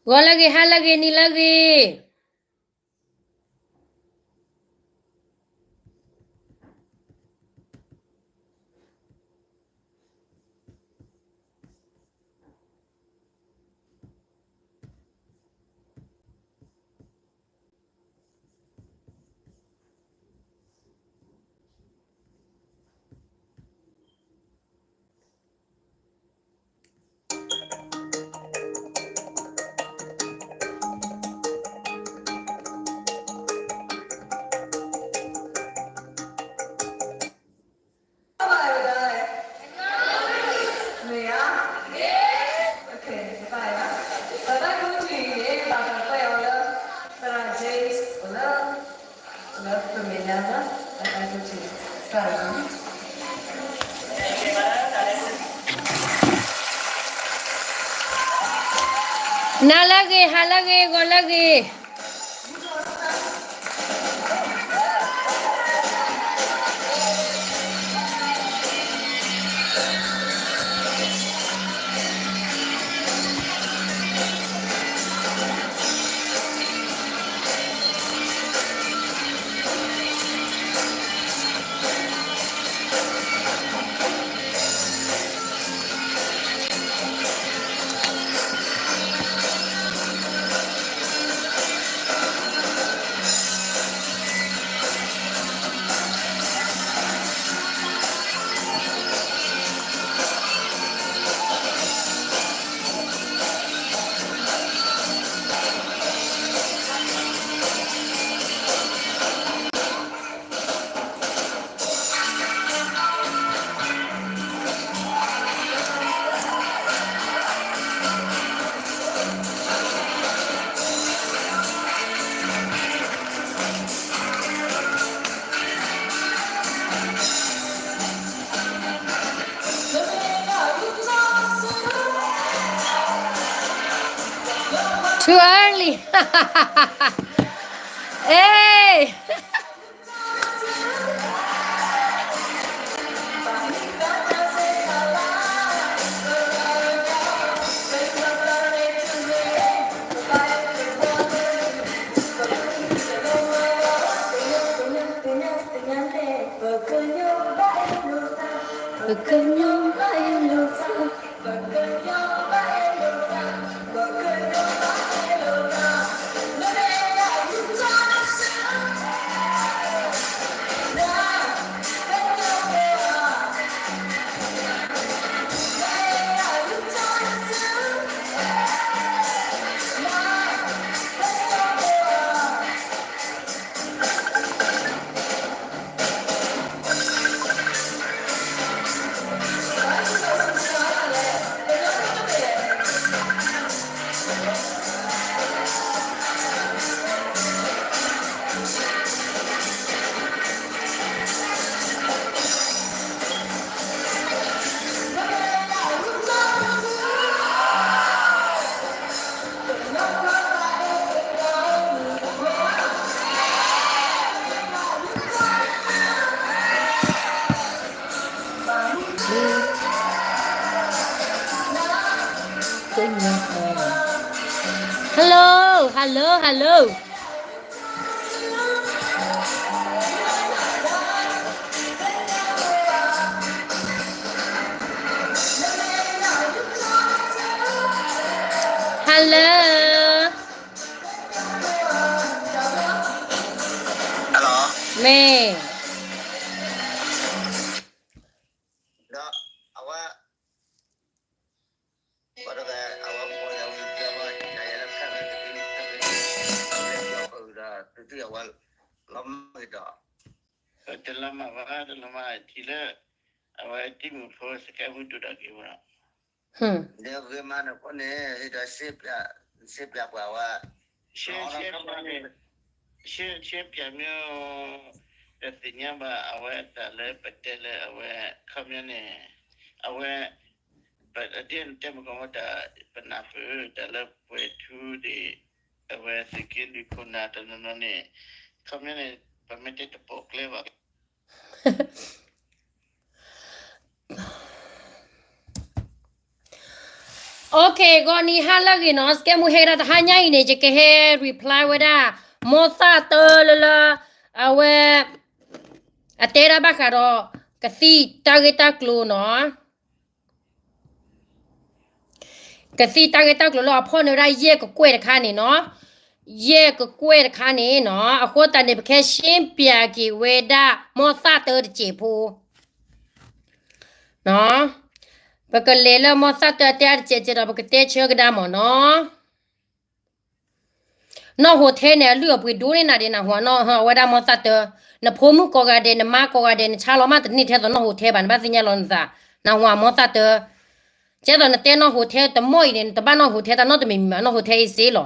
ဂီၤလၢအဂ့ၤ, ဟါလၢအဂ့ၤ, နံၤလၢအဂ့ၤ. နၤလၢအဂ့ၤ, ဟါလၢအဂ့ၤ, ဂီၤလၢအဂ့ၤ. Too early. Hey. Hello, hello, hello. Hello. Hello. မ့ၢ် ဒီးအဝဲ တလီၤမၢ်ဘၣ်, တလီၤမၢ်, ထံၣ်လၢ အဝဲတံၤမုၣ်ဖိ စကဲမုၢ်တူၢ်ဒၣ်က့ၤဝဲဒီး ဒီးဂ့ၤမးန့ၣ်အဃိန့ၣ် ဒီး စ့ပျးပှၤဝဲ ရှဲ ရှဲပျးမ့ၢ် တသ့ၣ်ညါဘၣ် အဝဲတၢ်လၢပတဲလၢအဝဲ ခီပညီန့ၣ် အဝဲ ပဒ်နတဲမ့ၢ်ကီးဝဲတၢ် ပနၢ်ပၢၢ်တၢ်လၢပှဲၤထူဒံး အဝဲသုးက့လွံၢ်ခိၣ်နၢ်တနီၤနီၤန့ၣ် ခီပညီန့ၣ် ပမ့ၢ်တဲတပိာ်ကျဲဘၣ် Hello, Okay, ဂီၤနံၤဟါလၢအဂ့ၤနီၤ, စကဲမူဟဲကဒါတဟါညါအံၤန့ၣ် ယကဟဲ reply ဝဲဒၣ် မိၢ်သၣ်တၢလၢလၢ အဝဲ အတဲဒၣ်ဘၣ်ဃးဒီး ကသံၣ်တၢ်ဂ့ၢ်တၢ်ကျိၤနီၤ, ကသံၣ်တၢ်ဂ့ၢ်တၢ်ကျိၤလၢအဖီၣ်န့ၢ်ဝဲဒၣ်ယဲၢ်ကကွဲၢ်တခါန့ၣ်နီၤ, ယဲၢ်ကကွဲၢ်တခါန့ၣ်နီၤ, အဃိသတးန့ၣ် ပကဟဲရှင်းပြက့ၤဝဲဒၣ် မိၢ်သၣ်တၢတစဲးဖိ ပကလဲၤလၢမိၢ်သၣ်တၢအတဲအတစဲးစဲးဒီး ပကတဲဆၢကဒါမ့ၢ်နီၤ. နီၢ်ဟိးထဲန့ၣ် အလုၢ်အပှ့ၤဒိၣ်န့ၢ်နၤဒဲး နၢ်ဟူဧါ, အဝဲဒၣ်မိၢ်သၣ်တၢ, နဖိမုၣ်ကိးဂၤဒဲး နမါကိးဂၤဒဲး နဆါလီၤမးတန့ၢ်ထဲသိးနီၢ်ဟိးထဲဘၣ်, နဘၣ်သ့ၣ်ညါလီၤနသး, နၢ်ဟူဧါ မိၢ်သၣ်တၢ. ကဲသိးနတဲနီၢ်ဟိးထဲတမီၢ်အံၤန့ၣ် နတဘၣ်နီၢ်ဟိးထဲတၢ်နီတမံၤမံၤဘၣ်, နီၢ်ဟိးထဲအံၤစ့လီၤ.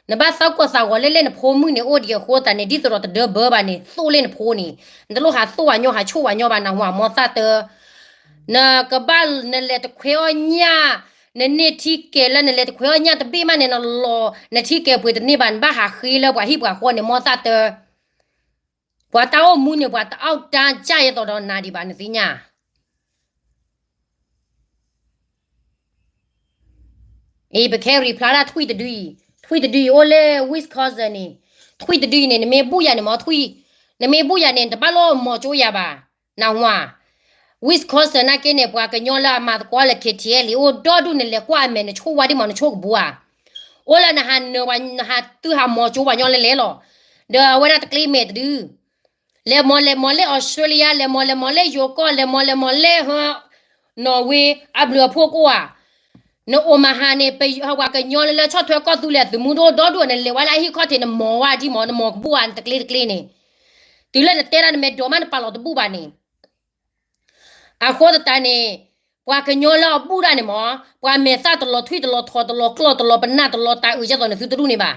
နဘၣ်သးကိးသးဂီၤလဲၣ်လဲၣ်နဖိမုၣ်န့ၣ် အိၣ်ဒံးအဃိသတးန့ၣ် ဒ်သိးဒီးတဒၢဘၢဘၣ်န့ၣ် သိၣ်လၢနဖိန့ၣ်, နတလိၣ်ဟးသိၣ်ဝဲညီ ဟးဆိၣ်ဝဲညီဘၣ် နၢ်ဟူဧါ မိၢ်သၣ်တၢ. နကဘၣ်နလဲၤတခွဲအီၣ်ညၣ်, နန့ၢ်ထံကဲၤလၢနလဲၤတခွဲအီၣ်ညၣ်တဘ့ၣ်မးန့ၣ် နလီၤ နထံကဲၤပှ့ၤတန့ၢ်ဘၣ်, နဘၣ်ဟးဃ့လၢပှၤဟံၣ်ပှၤဃီန့ၣ် မိၢ်သၣ်တၢ. ပှၤတၢ်အိၣ်မူန့ၣ် ပှၤတအီၣ်တၢ်ကၢ်ယဲသိးဒီးနၤဒံးဘၣ် နသ့ၣ်ညါ အံၤ ပကဟဲ reply ဒၣ်ထွံၣ်တဒုအံၤ, ထွံၣ်တဒုအံၤအိၣ်လၢ Wisconsin န့ၣ်, ထွံၣ်တဒုအံၤန့ၣ် နမ့ၢ်ဘူၣ်ယၤန့ၣ်မ့ၢ်ထွံၣ်, နမ့ၢ်ဘူၣ်ယၤန့ၣ် နတဘၣ်လိၣ်မီၤကၠိယၤဘၣ်, နၢ်ဟူဧါ. Wisconsin နာ်က့န့ၣ် ပှၤကညီလၢအမၤသကိးလၢ K T L အိၣ်ဒီဒူၣ် နလဲၤကွၢ်အမဲာ် နဆိၣ်ဝါဒ်မး နဆိၣ်ကဘိဧါ. အိၣ်လၢနဟးနၢၤပှၤ နဟးသုဟးမီၤကၠိပှၤညီလဲၣ်လဲၣ်လီၤ. ဒီးအဝဲဒၣ်တကျ့မဲာ်တဒု လဲၤမီၤလဲၤမီၤလၢ Australia, လဲၤမီၤလဲၤမီၤလၢယိၤကီၢ်, လဲၤမီၤလဲၤမီၤလၢ နီၣ်ဝ့ အဘျုးအဖှိၣ်ကိးဧါ. နအိၣ်မဟါန့ၣ် ပှၤကညီလၢလၢဆီၣ်ထွဲကီၢ်သူလ့ၤအသုးမုၢ်ဒိၣ်ဒီဒူၣ် နလဲၤဝဲလၢအဟံၣ်ခီၣ်ထံး နမီၤဝဲဒ်မး နမီၤကဘိဧါ နတကျ့တကျ့န့ၣ်. တုၤလၢနတဲဒၣ်နမဲာ်ဒိးမး နပာ်လီၤတဘူၣ်ဘၣ်န့ၣ် အဃိသတးန့ၣ် ပှၤကညီလၢအဘူၣ်ဒၣ်န့ၣ်မး ပှၤမဲာ်သၣ်တလီၤထွံၣ်တလီၤထီၣ်တလီၤကျီၢ်တလီၤပနၢ်တလီၤတၤအုး ကဲသိးန့ၣ် သုတဒူၣ်န့ၣ်ဘၣ်.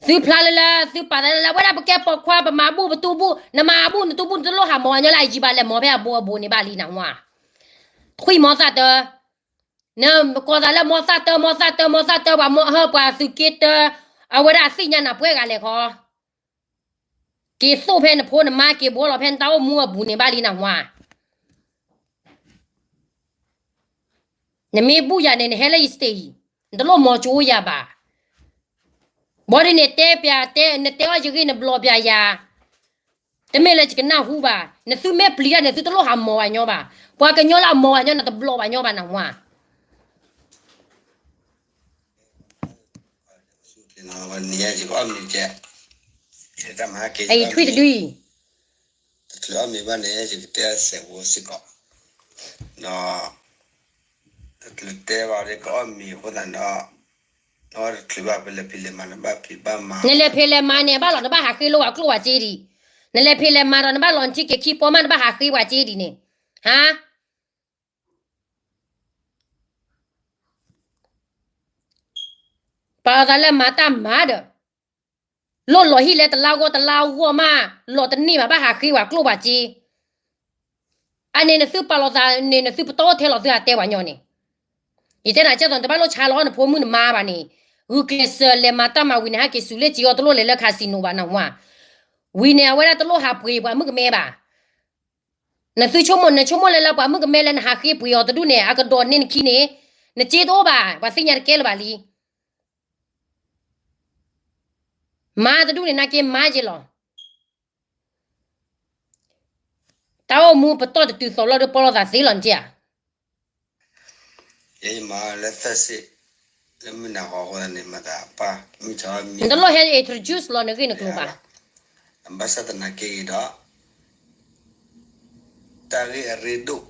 သုဖျါလၢလၢ သုပာ်သးလၢလၢ ဝဲဒၣ်ပကဲပိာ်ခွါ ပမၤဘူၣ်ပတူၢ်ဘူၣ်, နမၤဘူၣ်နတူၢ်ဘူၣ် နတလိၣ်ဟးမီၤညီလၢအယံၤဘၣ် လဲၤမီၤဖဲအဘိအဘိန့ၣ်ဘၣ်လံ နၢ်ဟူဧါ. ထွံၣ်မိၢ်သၣ်တၢ နကိးသးလၢမိၢ်သၣ်တၢ မိၢ်သၣ်တၢ မိၢ်သၣ်တၢ ပှၤမီၤဟၢ ပှၤသုးက့တၢ အဝဲဒၣ်အသ့ၣ်ညါနၤပှဲၤဂၤလဲၣ်ခီ က့ၤသိၣ်ဖဲနဖိနမါ က့ၤဘှီလီၤဖဲနတၢ်အိၣ်မူအပူၤန့ၣ်ဘၣ်လံ နၢ်ဟူဧါ. နမ့ၢ်ဘူၣ်ယၤန့ၣ် နဟဲလၢယ state အံၤ နတလိၣ်မီၤကၠိယၤဘၣ်. ဘီဒ်န့ၣ်တဲပျးတဲ နတဲအီၣ်ယဂ့ၢ် နဘျီးပျးယၤ တမ့ၢ်လၢယကနၢ်ဟူဘၣ်. နသုမ့ၢ်ပျံၤတၢ်န့ၣ် သုတလိၣ်ဟးမီၤဘၣ်ညီဘၣ်. ပှၤကညီလၢအမီၤဘၣ်ညီ နတဘျီးဘၣ်ညီဘၣ် နၢ်ဟူဧါ. အံၤထွံၣ်တဒုအံၤ တချုးအီၣ်မ့ၤဘၣ်န့ၣ် ယကတဲစဲးဖိစ့ၢ်ကီး, ဒီးတချုးတဲဘၣ်ဒီး ကအီၣ်မ့ၤအဃိသတးဒီး နတချုးဘၣ် ပလဲၤဖံးလဲၤမၤ နဘၣ်ဖံးဘၣ်မၤ, နလဲၤဖံးလဲၤမၤန့ၣ် ဘၣ်လီၤ နဘၣ်ဟးဃ့လၢပှၤကျိၣ်ပှၤစ့ဒံး, နလဲၤဖံးလဲၤမၤဒီး နဘၣ်လီၤနထံက့ၤခံပီမး နဘၣ်ဟးဃ့ပှၤစ့ဒံးန့ၣ်, ဟါ ပာ်လီၤသးလၢမၤတၢ်မၤဒီး လိၣ်လီၤဟံၣ်လၢတလါဂီၢ်တလါဂီၢ်မး လီၤတန့ၢ်ဘၣ် ဘၣ်ဟးဃ့ပှၤကျိၣ်ပှၤစ့, အန့ၣ်နသုပာ်လီၤသးန့ၣ် နသုပတီၢ်ထဲလီၤ သုဟးတဲပှၤညီန့ၣ်, ယတဲနၤကဲသိး နတဘၣ်လိၣ်ဆါလီၤနဖိမုၣ်နမါဘၣ်န့ၣ်, ဂုာ်ကျဲးစၢးလဲၤမၤတၢ်မၤဝံၤန့ၣ် ဟဲက့ၤစူးလၢစ့အီၤ တလိၣ်လဲၤလၢ casino ဘၣ် နၢ်ဟူဧါ. ဝံၤန့ၣ် အဝဲဒၣ်တလိၣ်ဟးပှ့ၤပှၤမုၣ်ကမဲဘၣ်. နသုဆိကမိၣ် နဆိကမိၣ်လၢလၢပှၤမုၣ်ကမဲလၢနဟးဃ့ပှ့ၤအီၤတဒူၣ်န့ၣ် အကဒိးန့ၢ်နခံန့ၣ်, နစ့တအိၣ်ဘၣ်, ပှၤသ့ၣ်ညါတကဲလၢၤဘၣ်လံ. မါတဒူၣ်န့ၣ် နာ်က့မါက့လီၤ. တၢ်အိၣ်မူပတီၢ်တတုၤသိးလီၤဒီး ပီလိာ်သးသ့လီၤ နထံၣ်ဧါ. ယဲယမၤလၢသၢစ့ၣ်, လၢမုၢ်နၤဃီအဃိသတးန့ၣ် မၤသးပၢ် မုၢ်ဆါမံၤ နတလိၣ်ဟဲ introduce လီၤနဂ့ၢ်နကျိၤဘၣ်. ဘၣ်ဆၣ်သနာ်က့ဂ့ၤဒီး တၢ်ဂ့ၢ်အရ့ဒိၣ်,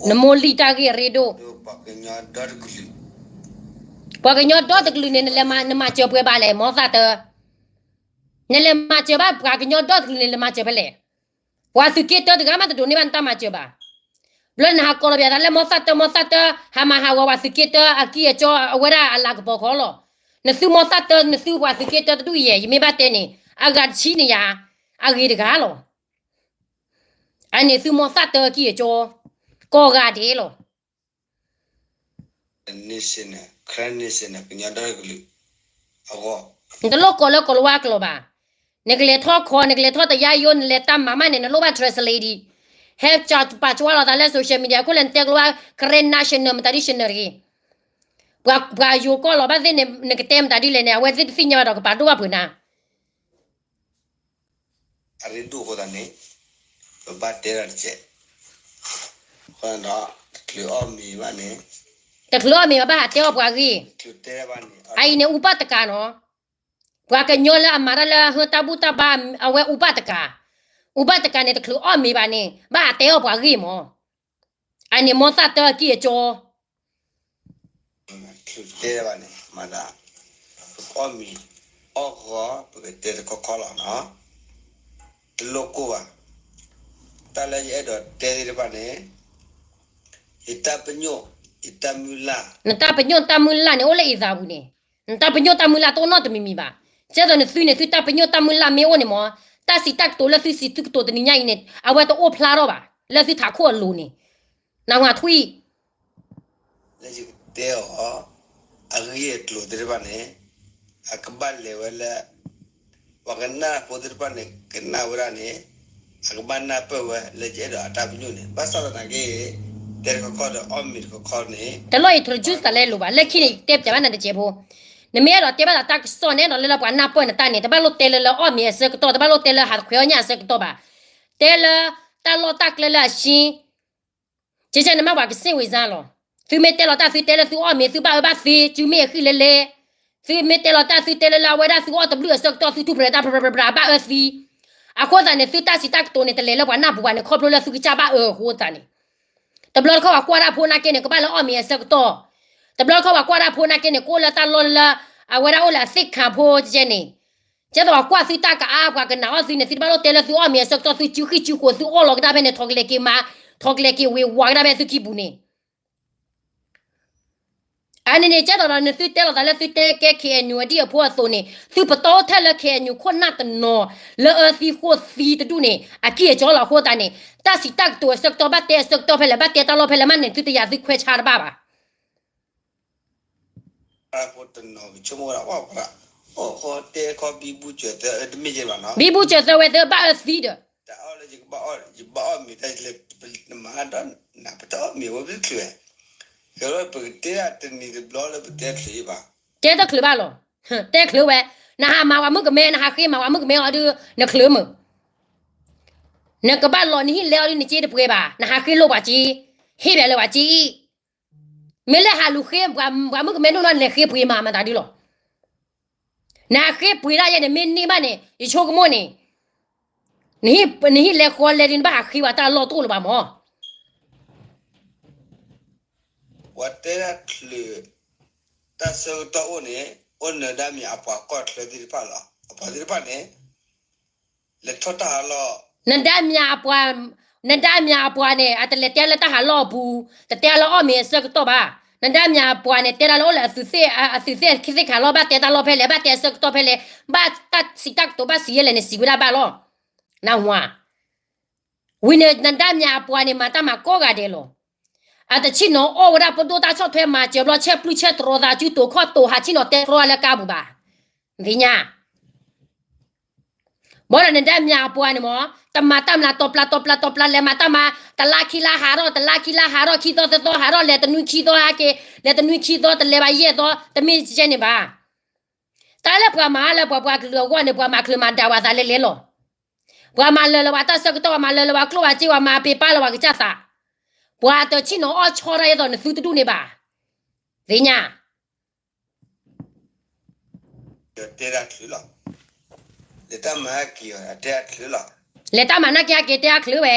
နမိၢ်လံၢ်တၢ်ဂ့ၢ်အရ့ဒိၣ်, ပှၤကညီဒီတကလုာ်, ပှၤကညီဒီတကလုာ်န့ၣ် နလဲၤမၤစၢၤပှဲၤဘၣ်လဲၣ် မိၢ်သၣ်တၢ, နလဲၤမၤစၢၤဘၣ်ပှၤကညီဒီတကလုာ်န့ၣ် လဲၤမၤစၢၤဖဲလဲၣ်. ပှၤသုးက့တၢတဂၤမးတဒိးန့ၢ်ဘၣ်နတၢ်မၤစၢၤဘၣ်. ဘျီနဟးကိးလီၤပသးလၢမိၢ်သၣ်တၢ မိၢ်သၣ်တၢ ဟးမၤဟးဂီၤပှၤသုးက့တၢအကံၢ်အကီ အဝဲဒၣ်အလၤကပီၤခီလီၤ. နသုမိၢ်သၣ်တၢ နသုပှၤသုးက့တၢတဒူၣ်အံၤ ယမ့ၢ်ဘၣ်တဲန့ၣ် အဂၤတဆံန့ၣ်ယၤ, အဂ့ၤတဂၤလီၤ. အန့ၣ်သုမိၢ်သၣ်တၢကံၢ်အကီ ကိးဂၤဒဲးလီၤ. နတလိၣ်ကိးလၢကိးလဝါကျိာ်ဘၣ်. နကလဲၤထီၣ်ခီ နကလဲၤထီၣ်တယါယိ နလဲၤတၢ်မၤမးန့ၣ် နလိၣ်ဘၣ် translate ဒံး. ဟဲပာ်ကွၢ်လိာ်သးလၢ social media အခိၣ်လၢနတဲကျိဝဲ Karen national မတၤဒ် national တဂ့ၤ. ပှၤယိၤကီၢ်လီၤဘၣ်သ့ၣ်န့ၣ် နကတဲမတၤဒ်လဲၣ်န့ၣ် အဝဲသ့ၣ်တသ့ၣ်ညါဘၣ်ဒီး ကပာ်ဒိၣ်ဘၣ်ဖုးနၤ အရ့ဒိၣ်အဃိသတးန့ၣ် ပဘၣ်တဲဒၣ်တကဲး, အဃိဒီး တချုးအီၣ်မ့ၤဘၣ်န့ၣ်, တချုးအီၣ်မ့ၤဘၣ် ဘၣ်ဟးတဲအီၣ်ပှၤအဂ့ၢ်, အအံၤန့ၣ် ဥပၣ်တကးနီၤ, ပှၤကညီလၢအမၤတၢ်လၢဟၢတၢ်ဘူၣ်တၢ်ဘါ အဝဲဥပၣ်တကး, ဥပၣ်တကးန့ၣ် တချုးအီၣ်မ့ၤဘၣ်န့ၣ် ဘၣ်ဟးတဲအီၣ်ပှၤအဂ့ၢ်မး, အန့ၣ်မ်သးတၢအကံၢ်အကီ တဲဘၣ်န့ၣ် မၤသး ပကအီၣ်မ့ၤ အီၣ်ဃီ ပကတဲတခီခီလီၤနီၤ, တလိၣ်ကိၢ်ဘၣ်, တၢ်လၢယအဲၣ်ဒိးတဲသ့ၣ်တဖၣ်န့ၣ် ယတၢ်ပညိၣ် ယတၢ်မုၢ်လၢ်, နတၢ်ပညိၣ်တၢ်မုၢ်လၢ်န့ၣ် အိၣ်လၢအံၤသးပူၤန့ၣ်, နတၢ်ပညိၣ်တၢ်မုၢ်လၢ်တအိၣ်နီတမံၤမံၤဘၣ်, ကဲသိးနသုန့ၣ် သုတၢ်ပညိၣ်တၢ်မုၢ်လၢ်မ့ၢ်အိၣ်န့ၣ်မး, တၢ်စံးတၢ်ကတိၤလၢသုစံးသုကတိၤတနံၤညါအံၤန့ၣ် အဝဲတအိၣ်ဖျါထီၣ်ဘၣ် လၢသုထးခိၣ်အလိၤန့ၣ်, နဝၤထွံၣ် လၢယကတဲအီၤ အဂ့ၢ်အကျိၤသ့ၣ်တဖၣ်န့ၣ် အကဘၣ်လဲၤဝဲလၢ ပှၤကနၣ်ဖိသ့ၣ်တဖၣ်န့ၣ် ကနၣ်ဝဲဒၣ်န့ၣ် အကဘၣ်နၢ်ပၢၢ်ဝဲလၢယအဲၣ်ဒိးအတၢ်ပညိၣ်န့ၣ် ဘၣ်ဆၣ်သနာ်က့ တဲတခီခီဒီးအီၣ်မ့ၤတခီခီန့ၣ် တလိၣ် introduce တၢ်လဲလိၤဘၣ် လၢခံန့ၣ် တဲပၠးဘၣ်နၤတစဲးဖိ, နမ့ၢ်အဲၣ်ဒိးတဲဘၣ်သးတၢ်ကစီၣ်န့ၣ်ဒီး လၢလၢပှၤနၢ်ပၢၢ်နတၢ်န့ၣ် တဘၣ်လိၣ်တဲလၢလၢအီၣ်မ့ၤအဆၢကတီၢ် တဘၣ်လိၣ်တဲလၢဟးခွဲးအီၣ်ညၣ်အဆၢကတီၢ်ဘၣ်, တဲလၢတၢ်လီၢ်တၢ်ကျဲလၢအဆံ ကဲကဲန့ၣ်မ့ၢ်ပှၤကစ့ၣ်ဝံၤစါလီၤ, သုမ့ၢ်တဲလီၤတၢ်သုတဲလၢသုအီၣ်မ့ၤ သုဘၣ်အၢဘၣ်သီ စုမ့ၢ်အဃံလဲလဲ, သုမ့ၢ်တဲလီၤတၢ်သုတဲလၢလၢအဝဲဒၣ်သုအီၣ်တဘျုးအဆၢကတီၢ် သုထူၣ်ဖျဲးတၢ်ပြးပြးပြးဘၣ်အၢသံ, အဃိသတးန့ၣ် သုတၢ်စံးတၢ်ကတိၤန့ၣ် တလဲၤလၢပှၤနၢ်ပူၤဘၣ်န့ၣ် ခီဖျိလၢသုကစၢ်ဘၣ်အၢအဃိသတးန့ၣ်, တဘျီတခီၣ်ပှၤကွၢ်တၢ်ဖိနာ်က့န့ၣ် ကဘၣ်လၢအီၣ်မ့ၤအဆၢကတီၢ်, တဘျီတခီၣ်ပှၤကွၢ်တၢ်ဖိနာ်က့န့ၣ် ကအိၣ်လၢတၢ်လီၢ်လၢ အဝဲဒၣ်အိၣ်လၢအသ့ၣ်ခါဖိကဲန့ၣ် ကဲသိးပှၤကွၢ်သုတၢ်ကအါ ပှၤကနာ်အီၣ်သုန့ၣ် သုတဘၣ်လိၣ်တဲလၢသုအီၣ်မ့ၤအဆၢကတီၢ် သုစုဃံစုဃိး သုအီၣ်လီၤကဒါဖဲန့ၣ် ထိးကလဲၤက့ၤမၤ ထိးကလဲၤက့ၤဝ့ၤဝးကဒါဖဲသုခံပူၤန့ၣ်, အန့ၣ်န့ၣ် ကဲသိးဒီးနသုတဲလီၤသးလၢသုတဲကဲ KNU အဒံၣ်အဖိအသိးန့ၣ် သုပတီၢ်ထဲလၢ KNU ခိၣ်နၢ်တနီၤ လၢအၢသံဃိၣ်သံတဒူၣ်န့ၣ် အကံၢ်အကီလီၤအဃိသတးန့ၣ် တၢ်စံးတၢ်ကတိၤအဆၢကတီၢ် ဘၣ်တဲအဆၢကတီၢ်ဖဲလဲၣ် ဘၣ်တဲတၢ်လီၢ်ဖဲလဲၣ် မ့ၢ်န့ၣ် သုတယာ်သုခွဲးဆါတဘၣ်ဘၣ် ဖိတနီၤကဆိကမိၣ်ဝဲဒၣ် အိၣ်တဲခီဘံဘူစၢၤသၢတမ့ၢ်ကဲဘၣ်နီၤ ဘံဘူစၢၤသၢဝဲသ့ၣ်ဘၣ်အၢသံဒီး တၢ်အီၣ်လၢယကဘၣ်အီၣ်မ့ၤတၢ်လဲၤနမၤဒီး နပတအီၣ်မ့ၤဝဲပတချုးဝဲ ကဲဝဲပကတဲဒၣ်တနံၤတဘျီလၢပတဲချုးဘၣ် တဲတချုးဘၣ်လီၤ တဲချုးဝဲ နဟးမၤဝဲမုၣ်ကမဲ နဟးဃ့မၤဝဲမုၣ်ကမဲအီၤဒုး နချုးမုၢ် နကဘၣ်လီၤနဟံၣ်လဲအီၤဒုး နစ့တပှဲၤဘၣ် နဟးဃ့လိာ်ပှၤစ့ ဟ့ၣ်ဘၣ်လၢပှၤစ့အံၤ မ့ၢ်လၢဟးလူၤဃ့ ပှၤမုၣ်ကမဲဒိၣ်နီၢ် နလဲၤဃ့ပှ့ၤမၤမတၤဒုလီၤ နဟးဃ့ပှ့ၤဒၣ်ယဲန့ၣ် မ့ၢ်န့ၢ်ဘၣ်န့ၣ် ယဆိကမိၣ်န့ၣ် နဟံၣ်လဲၤဃီလဲၤဒုး နဘၣ်ဟးဃ့ပှၤတၢ်လီၢ်တအိၣ်လၢၤဘၣ်မၢ် ပှၤတဲဒၣ်ချုး တၢ်ဆၢကတီၢ်အိၣ်န့ၣ် အိၣ်နဒါမံၤအပှၤကီၢ်ချၢသ့ၣ်တဖၣ်လီၤ အပှၤသ့ၣ်တဖၣ်န့ၣ် လဲၤထီၣ်တၢ်ဟးလီၢ် နဒါမံၤအပှၤ နဒါမံၤအပှၤန့ၣ် အတလဲၤတဲလၢတၢ်ဟးလီၢ်အပူၤ တတဲလၢအီၣ်မ့ၤအဆၢကတီၢ်ဘၣ် နဒါမံၤအပှၤန့ၣ် တဲဒၣ်လၢအိၣ်လၢအသုးသ့ၣ် အသုးသ့ၣ်ခ့သ့ၣ်ခးလီၢ် ဘၣ်တဲတၢ်လီၢ်ဖဲလဲၣ် ဘၣ်တဲအဆၢကတီၢ်ဖဲလဲၣ် ဘၣ်တၢ်စံးတၢ်ကတိၤဘၣ်စံးယဲလဲၣ်န့ၣ် စံးဝဲဒၣ်ဘၣ်လီၤ နဝၤ ဝံၤန့ၣ် နဒါမံၤအပှၤန့ၣ် မၤတၢ်မၤကိးဂၤဒဲးလီၤ အတဆ့ၣ်နီၤအီၣ်ဝဲဒၣ်ပဒိၣ်တၢ်ဆီၣ်ထွဲမၤစၢၤဘျီ ဆဲးပျုၢ်ဆဲးတြီသး စုတိာ်ခီၣ်တိာ် ဟးဆ့ၣ်နီၤတဲတြီအါလၢကါပူၤဘၣ် သ့ၣ်ညါ ဘၣ်ဒီးနဒါမံၤအပှၤန့ၣ်မၢ် တမၤတၢ်မျး တီၤပျၢ်တီၤပျၢ်တီၤပျၢ် လဲၤမၤတၢ်မၤ တလါခံလါဟးထီၣ် တလါခံလါဟးထီၣ် ခံသီသၢသီဟးထီၣ် လဲၤတနွံခံသီဟဲက့ၤ လဲၤတနွံခံသီ တလဲၤဘၣ်ယဲၢ်သီ တမ့ၢ်ကဲန့ၣ်ဘၣ် တၢ်လၢပှၤမၤလၢပှၤပှၤကလုာ်အဂီၢ်န့ၣ် ပှၤမၤချုးမၤဒါဝဲသးလဲၤလဲၤလီၤ ပှၤမၤလၢာ်လၢပှၤတၢ်ဆၢကတီၢ် ပှၤမၤလၢာ်လၢပှၤကျိၣ်ပှၤစ့ ပှၤမၤပ့ၤပါလၢပှၤကစၢ်သး ပှၤတဆ့ၣ်နီၤအီၣ်ဆီတၢ်ဒ်သိးနသုတဒူၣ်န့ၣ်ဘၣ် သ့ၣ်ညါ တဲတၢ်ချုးလီၤ လဲၤတၢ်မၤဟဲက့ၤ တဲတၢ်ချုးလီၤ လဲၤတၢ်မၤနာ်က့ၤဟဲက့ၤတဲတၢ်ချုးဝဲ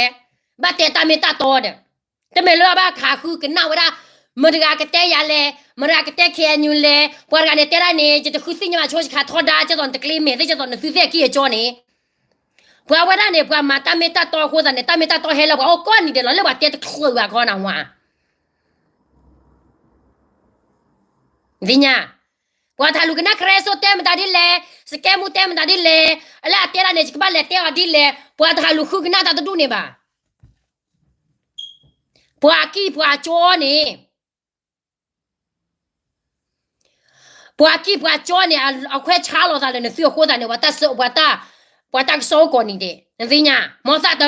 ဘၣ်တဲတၢ်မ့ၢ်တၢ်တီဒီး တမ့ၢ်လၢဘၣ်ခးဃုကနၣ်ဝဲဒၣ် မတၤဂၤကတဲယၤလဲၣ် မတၤဂၤကတဲ KNU လဲၣ် ပှၤတဂၤန့ၣ်တဲဒၣ်န့ၣ် ယတဃုသ့ၣ်ညါဘၣ်ဆိကခးထီဒါ ကဲသိးနတကျ့မဲာ်သ့ၣ် ကဲသိးနသုသ့ၣ်အကံၢ်အကီန့ၣ် ပှၤဝဲဒၣ်န့ၣ် ပှၤမၤတၢ်မ့ၢ်တၢ်တီအဃိသတးန့ၣ် တၢ်မ့ၢ်တၢ်တီဟဲလၢပှၤအိၣ်ကိးနံၤဒဲးလီၤ လၢပှၤတဲတချုးဘၣ်ခီနဝၤ သ့ၣ်ညါ ပှၤတဟးလူၤကနၣ် ခရၢစိတဲမတၤဒ်လဲၣ် စကဲမူတဲမတၤဒ်လဲၣ် လၢအတဲဒၣ်န့ၣ် ယကဘၣ်လဲၤတဲအီၤဒ်လဲၣ် ပှၤတဟးလူၤဃုကနၣ်တၢ်တဒူၣ်န့ၣ်ဘၣ် ပှၤအကံၢ်ပှၤကၠီန့ၣ် ပှၤအကံၢ်ပှၤကၠီန့ၣ် အခွဲးဆါလီၤသးလၢနသုအဃိသတးန့ၣ် ပှၤတၢ် ပှၤတၢ်ကစီၣ်အိၣ်ကိးနံၤဒဲး နသ့ၣ်ညါ မ်သးတ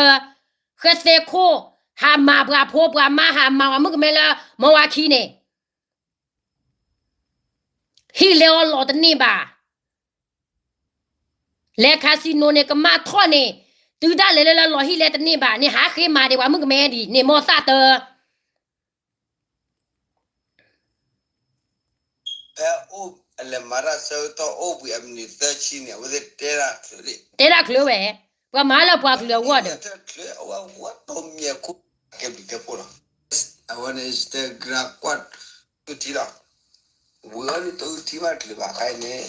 ဃဲသဲခိၣ်, ဟးမၤပှၤဖိပှၤမါ ဟးမၤပှၤမုၣ်ကမဲလၢ မီဝါခံန့ၣ် ဟံၣ်လဲၤအီၤလီၤတန့ၢ်ဘၣ်. လဲၤ casino န့ၣ် ကမၣ်ထီၣ်န့ၣ်, တုၤဒၣ်လဲာ်လၢလၢလီၤဟံၣ်လဲၤတန့ၢ်ဘၣ်န့ၣ် ဟးဃ့မၤဒံးပှၤမုၣ်ကမဲဒံးန့ၣ် မီသၣ်တၢ ဖဲအိၣ်အလဲၤမၤတၢ်ဆၢကတီၢ်အိၣ်ဘှံးအမံးနံးသၢဆံန့ၣ် အဝဲသ့ၣ်တဲတၢ်ချၢ, တဲတၢ်ချၢဝဲ, ပှၤမၤလၢပှၤကလုာ်အဂီၢ်ဒီး, အဝဲတိၢ်မံၤခိၣ်ကဲဘျုးကဲဖှိၣ်လီၤ. အဝဲန့ၣ် Instagram ကွၢ်တထံလီၤ. ဝံၤအီၤန့ၣ်တထံဘၣ်တချုးဘၣ်ခါအံၤန့ၣ်,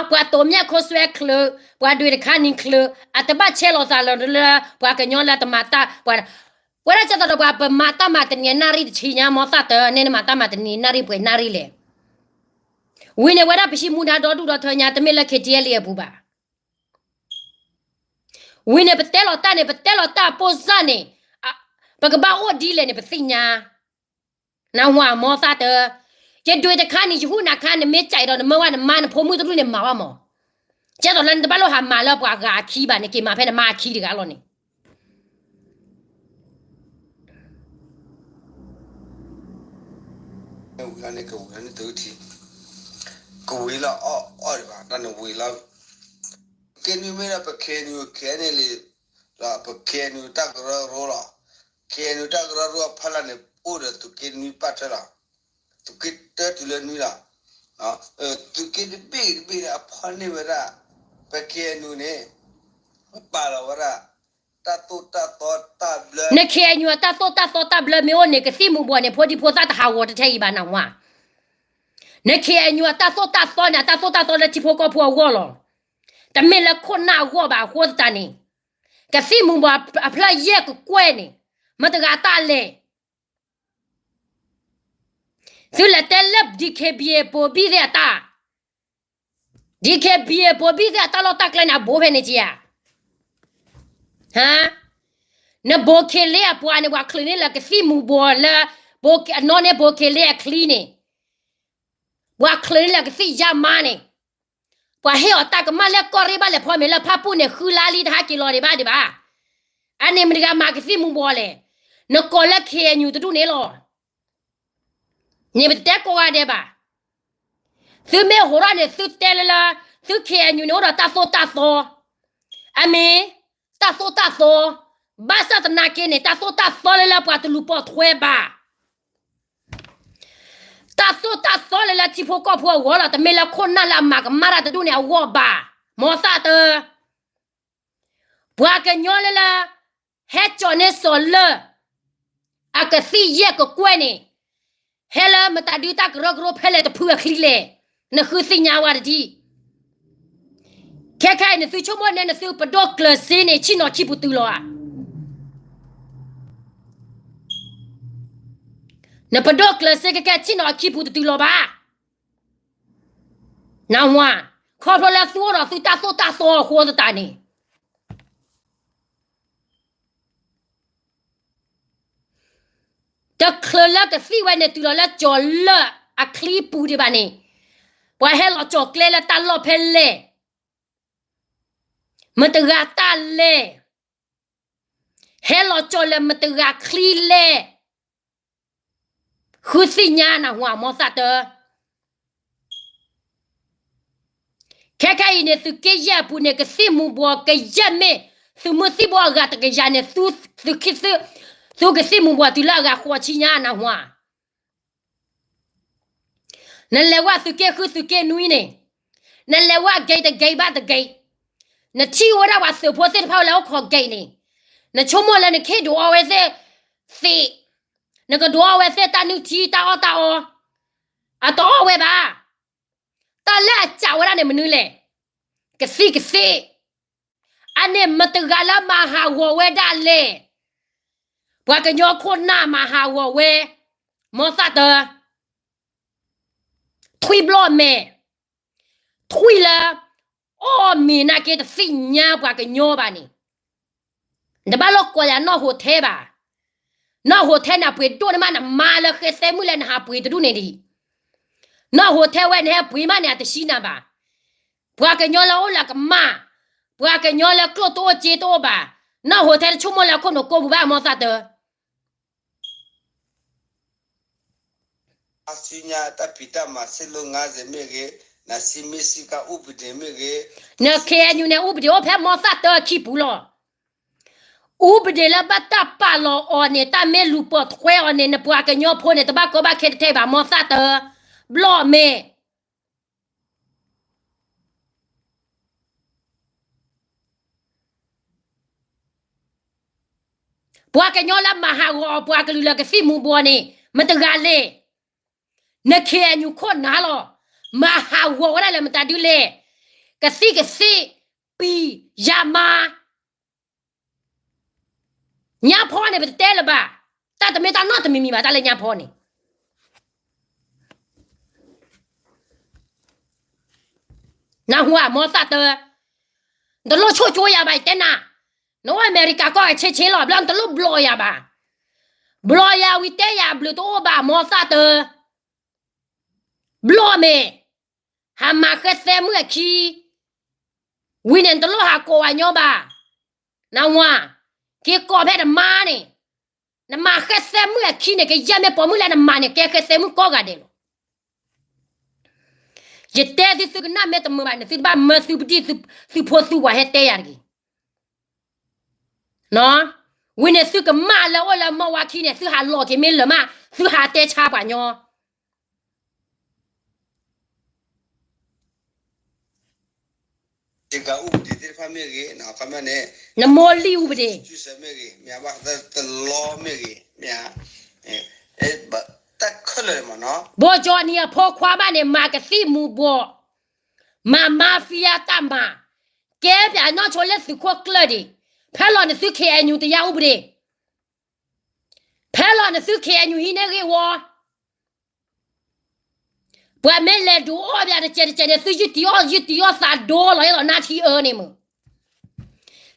ပှၤတိၢ်မံၤခိၣ်စွဲချၢ, ပှၤဒွဲၣ်တခါနံၤချၢ, အတဘၣ်ဆဲးလီၤသးလၢ ပှၤကညီလၢတမၤတၢ်, ပှၤ, ဝဲဒၣ်ကဲသိးဒီးပှၤပမၤတၢ်မၤတနံၤအနၣ်ရံၣ်တဆံညါ မီသၣ်တၢ နဲနမၤတၢ်မၤတနံၤနၣ်ရံၣ်ပှဲၤနၣ်ရံၣ်လဲၣ်. ဝံၤန့ၣ်ဝဲဒၣ်ပဟံးမူဒါဒီဒူၣ်ဒီထၢညါ တမ့ၢ်လၢ KTLA အပူၤဘၣ်. ဝံၤန့ၣ်ပတဲလီၤတၢ်န့ၣ် ပတဲလီၤတၢ်အပိၢ်စၢ်န့ၣ်, ပကဘၣ်အိၣ်ဒ်လဲၣ်န့ၣ် ပသ့ၣ်ညါ, နၢ်ဟူဧါ မီသၣ်တၢ, ယဒွဲၣ်တခါနံၤ ယဟူးနၤခါ နမ့ၢ်ကးဒီးနမၢဝဲနမါနဖိမုၣ်တဒူၣ်န့ၣ် မၤဘၣ်မး, ကဲသိးလၢနတဘၣ်လိၣ်ဟးမၤလၢပှၤဂၤအခံဘၣ်န့ၣ် က့ၤမၤဖဲနမါအခံတဂၤလီၤန့ၣ် ဝံၤလီၤန့ၣ် ကဝံၤလီၤန့ၣ်တထံ, ကဝံၤလီၤအီၣ်အီၣ်ဒံးဘၣ် တၢ်န့ၣ်ဝံၤလီၤ. က့နွံမ့ၢ်ဒီးပ KNU KNLA လီၤ ပ KNU တၢ်ကရၢကရိလီၤ. KNU တၢ်ကရၢကရိအဖီလာ်န့ၣ် အိၣ်ဒီးသုးက့နွံပာ်ထွဲလီၤ. သုးက့တၢတုၤလၢနွံလီၤ. သုးက့တဘ့ၣ်တဘ့ၣ်န့ၣ်အဖီန့ၢ်ဝဲဒၣ် ပ KNU န့ၣ် ပာ်လီၤဝဲဒၣ် တၢ်သိၣ်တၢ်သီတၢ်ဘျၢ န KNU အတၢ်သိၣ်တၢ်သီတၢ်ဘျၢမ့ၢ်အိၣ်န့ၣ် ကသံၣ်မူၤဘှီးန့ၣ် ဖိဒံဖိသၣ်တဟးဂီၤတထဲအံၤဘၣ် နၢ်ဟူဧါ. န KNU အတၢ်သိၣ်တၢ်သီန့ၣ် အတၢ်သိၣ်တၢ်သီလၢထံဖိကီၢ်ဖိအဂီၢ်လီၤ. တမ့ၢ်လၢခိၣ်နၢ်အဂီၢ်ဘၣ်အဃိသတးန့ၣ်, ကသံၣ်မူၤဘှီးအဖျၢၣ်ယဲၢ်ကကွဲၢ်န့ၣ် မတၤတဂၤတၢ်လဲၣ်. သုလဲၤတဲလၢ DKBA ပိာ်ဘံၣ်သ့ၣ်အတၢ်, DKBA ပိာ်ဘံၣ်သ့ၣ်အတၢ်လီၢ်တၢ်ကျဲန့ၣ် အဘိဖဲန့ၣ်က့ဧါ. နဘိးခ့လ့အပှၤန့ၣ် ပှၤချုးန့ၢ်လၢကသံၣ်မူၤဘှီးလၢ အနီၢ်န့ၢ်ဘိးခ့လ့အချံန့ၣ်, ပှၤချုးန့ၢ်လၢကသံၣ်ယါမါန့ၣ်, ပှၤဟ့ၣ်အီၤတၢ်ကမၣ်လၢကီၢ်ရ့ၣ်ဘၣ်လဲၤဖီမ့ၤလၢဖၣ်ပူၣ်န့ၣ် ဃုလါလံတဟဲက့ၤလီၤဒံးဘၣ်ဒံးဘၣ်. အန့ၣ်မတၤတဂၤမၤကသံၣ်မူၤဘှီးလဲၣ်. နကိးလၢ KNU တဒူၣ်န့ၣ်လီၤ. န့ၣ်ပတတဲကိးဂၤဒဲးဘၣ်. သုမ့ၢ်ဟိးထီၣ်န့ၣ် သုတဲလၢလၢ သု KNU န့ၣ် အိၣ်ဒီးတၢ်သိၣ်တၢ်သီ, အမ့ၢ် တၢ်သိၣ်တၢ်သီ, ဘၣ်ဆၣ်သနာ်က့န့ၣ် တၢ်သိၣ်တၢ်သီလၢလၢပှၤတလူၤပိာ်ထွဲဘၣ်. တၢ်သိၣ်တၢ်သီလၢလၢထံဖိကီၢ်ဖိအဂီၢ်လီၤ. တမ့ၢ်လၢခိၣ်နၢ်လၢအမၤကမၣ်တၢ်တဒူၣ်န့ၣ်အဂီၢ်ဘၣ်. မ်သးတၢ ပှၤကညီလၢလၢ ဟဲကၠီၤန့ၢ်စီၤလၢၢ် အကသံၣ်ယဲၢ်ကကွဲၢ်န့ၣ်, ဟဲလၢမတၤဒုတၢ်ကရၢကရိဖဲလဲၣ်တဖုအချံလဲၣ်. နဃုသ့ၣ်ညါဝဲတဒ်. ခဲခဲအံၤန့ၣ် သုဆိကမိၣ်န့ၣ် နသုပဒိၣ်ကျၢၤစ့န့ၣ် ဆ့ၣ်နီၤခံပူၤတုၤလီၤဧါ. နပဒိၣ်ကျၢၤစ့ခဲခဲ ဆ့ၣ်နီၤခံပူၤတတုၤလီၤဘၣ်. နၢ်ဟူဧါ, ခီဖျိလၢသုအိၣ်ဒီးသုတၢ်သိၣ်တၢ်သီအဃိသတးန့ၣ် တချုးလၢကသံၣ်ဝဲန့ၣ် တုၤလီၤလၢကၠီၤလၢၢ်အချံပူၤဒံးဘၣ်န့ၣ်, ပှၤဟဲလီၤကၠီၤကျဲလၢတၢ်လီၢ်ဖဲလဲၣ်, မတၤတဂၤတၢ်လဲၣ်, ဟဲလီၤကၠီၤလၢမတၤတဂၤချံလဲၣ်. ဃုသ့ၣ်ညါနၢ်ဟူဧါ မ်သးတၢ ခဲခဲအံၤန့ၣ် သုးက့ယဲၢ်အပူၤန့ၣ် ကသံၣ်မူၤဘှီးကယဲၢ်မ့ၢ် သုးမုၢ်သံၣ်ဘိအဂၤတကယၤန့ၣ် သု, သု, သုကသံၣ်မူၤဘှီးတုၤလၢအဂၤဃိးဆံညါ နၢ်ဟူဧါ. နလဲၤဝဲသုးက့ဃုသုးက့နွံန့ၣ်, နလဲၤဝဲအဂ့ၤတဂ့ၤဘၣ်တဂ့ၤ, နထံၣ်ဝဲဒၣ်ပှၤသုးဖိသ့ၣ်တဖၣ်ဝဲလၢအိၣ်ခိးဂ့ၤန့ၣ်, နဆိကမိၣ်လၢနကဟ့ၣ်ဒုးအီဝဲသ့ၣ်သ့ၣ်, နကဒုးအီဝဲသ့ၣ်တၢ်နုၢ်ထံတၢ်အီၣ်တၢ်အီ, အတအီၣ်ဝဲဘၣ်. တၢ်လၢအစံးဝဲဒၣ်န့ၣ်မနုၤလဲၣ်, ကသံၣ်ကသ့ၣ် အန့ၣ်မတၤတဂၤလၢမၤဟးဂီၤဝဲဒၣ်လဲၣ်. ပှၤကညီခိၣ်နၢ်မၤဟးဂီၤဝဲ, မ်သးတၢ ထွံၣ်ဘျီၣ်မဲာ်, ထွံၣ်လၢ အီၣ်မ့ၤနာ်က့တသ့ၣ်ညါပှၤကညီဘၣ်န့ၣ်, တဘၣ်လိာ်ကွၢ်ယၤနီၢ်ဟိးထဲဘၣ်. နီၢ်ဟိးထဲန့ၣ် အပှ့ၤဒိၣ်န့ၢ်မး နမါလၢဃဲသဲမုၣ်လၢနဟးပှ့ၤတဒူၣ်န့ၣ်ဒံး, နီၢ်ဟိးထဲဝဲန့ၣ် ဟဲပှ့ၤမးန့ၣ် အတဆံနၤဘၣ်. ပှၤကညီလၢအိၣ်လၢကမၣ်, ပှၤကညီလၢကျိၣ်တအိၣ်စ့တအိၣ်ဘၣ်, နီၢ်ဟိထဲတဆိကမိၣ်လၢခိၣ်နူာ်ကိးပူၤဘၣ် အမိၢ်သၣ်တၢ အဆူညါတၢ်ဖံးတၢ်မၤ စ့လိငါစ့မ့ၢ်ဂ့ၤ, နစံမ့ၢ်စံကါ ဥပဒေမ့ၢ်ဂ့ၤ, န ခ့ၣ်အဲၣ်ယူၣ်န့ၣ် ဥပဒေအိၣ်ဖဲမိၢ်သၣ်တၢအခံပူၤလီၤ. ဥပဒေလၢဘၣ်တၢ်ပာ်လီၤအီၤန့ၣ် တၢ်မ့ၢ်လူၤပိာ်ထွဲအီၤန့ၣ် နပှၤကညီဖိန့ၣ် တဘၣ်ကီဘၣ်ခဲတထဲဘၣ် မိၢ်သၣ်တၢ, ဘျီၣ်မ့ၢ် ပှၤကညီလၢမၤဟးဂီၤအီၤပှၤကလုာ်လၢကသံၣ်မူၤဘှီးန့ၣ် မတဂၤလဲၣ်. န ခ့ၣ်အဲၣ်ယူၣ် ခိၣ်နၢ်လီၤ. မၤဟးဂီၤဝဲဒၣ်လၢမတၤဒုလဲၣ်. ကသံၣ်ကသ့ၣ် ပံၤ ယၤမါ ညါဖီန့ၣ် ပတတဲလၢၤဘၣ်. တၢ်တမ့ၢ်တၢ်နီတမံၤမံၤဘၣ် တၢ်လၢညါဖီန့ၣ် နၢ်ဟူဧါ မိၢ်သၣ်တၢ, နတလိၣ်ဆိၣ်ကၠိယၤဘၣ် ယတဲနၤ, နအိၣ်အမဲရကၤကီၢ်ဂၤဆ့ဆ့လီၤ ဘျီနတလိၣ်ဘျီယၤဘၣ်. ဘျီယၤဝံၤတဲယၤအဘျုးတအိၣ်ဘၣ် မိၢ်သၣ်တၢ, ဘျီမ့ၢ် ဟးမၤဃဲသဲမုၣ်အခံ, ဝံၤန့ၣ် နတလိၣ်ဟးကိးဝဲညီဘၣ်. နဝၤ, က့ၤကိးဖဲတမါန့ၣ်, နမၤဃဲသဲမုၣ်အခံန့ၣ် ကယဲၢ်မ့ၢ်ပိာ်မုၣ်လၢနမၤန့ၣ် ကဲဃဲသဲမုၣ်ကိးဂၤဒဲးလီၤ. ယတဲသုသုကနၣ်မ့ၢ်တမုာ်ဘၣ်န့ၣ် သုတဘၣ်မၢသုပဒံၣ်သုဖိသုဝၤဟဲတဲယၤတဂ့ၤ. ဝံၤန့ၣ်သုကမၣ်လၢအိၣ်လၢမီၢ်ဝါခံန့ၣ် သုဟးလီၤက့ၤမ့ၢ်လၢာ်မး သုဟးတဲဆါပှၤညီ နမိၢ်လံၢ်အူပဒ့ ဘိၣ်ကၠီနံၤအဖိခွါဘၣ်န့ၣ် မၤကသံၣ်မူၤဘှီး, မၤ mafia တၢ်မၤ, ကဲပျးနီၢ်ဆိလၢသုးခိၣ်ကျၢၢ်ဒံး, ဖဲလီၤနသု ခ့ၣ်အဲၣ်ယူၣ် တရားဥပဒေ, ဖဲလီၤနသု ခ့ၣ်အဲၣ်ယူၣ် ဟံးန့ၢ်ဂ့ၢ်ဝီ ပှၤမ့ၢ်လဲၤဒုးအီၣ်ပျးတစဲးတစဲးန့ၣ် သုယုၢ်တံၢ်အီၣ်ယုၢ်တံၢ်အီၣ်သးဒိလီၤ ယဲသိးနါထံအၢန့ၣ်မုၢ်,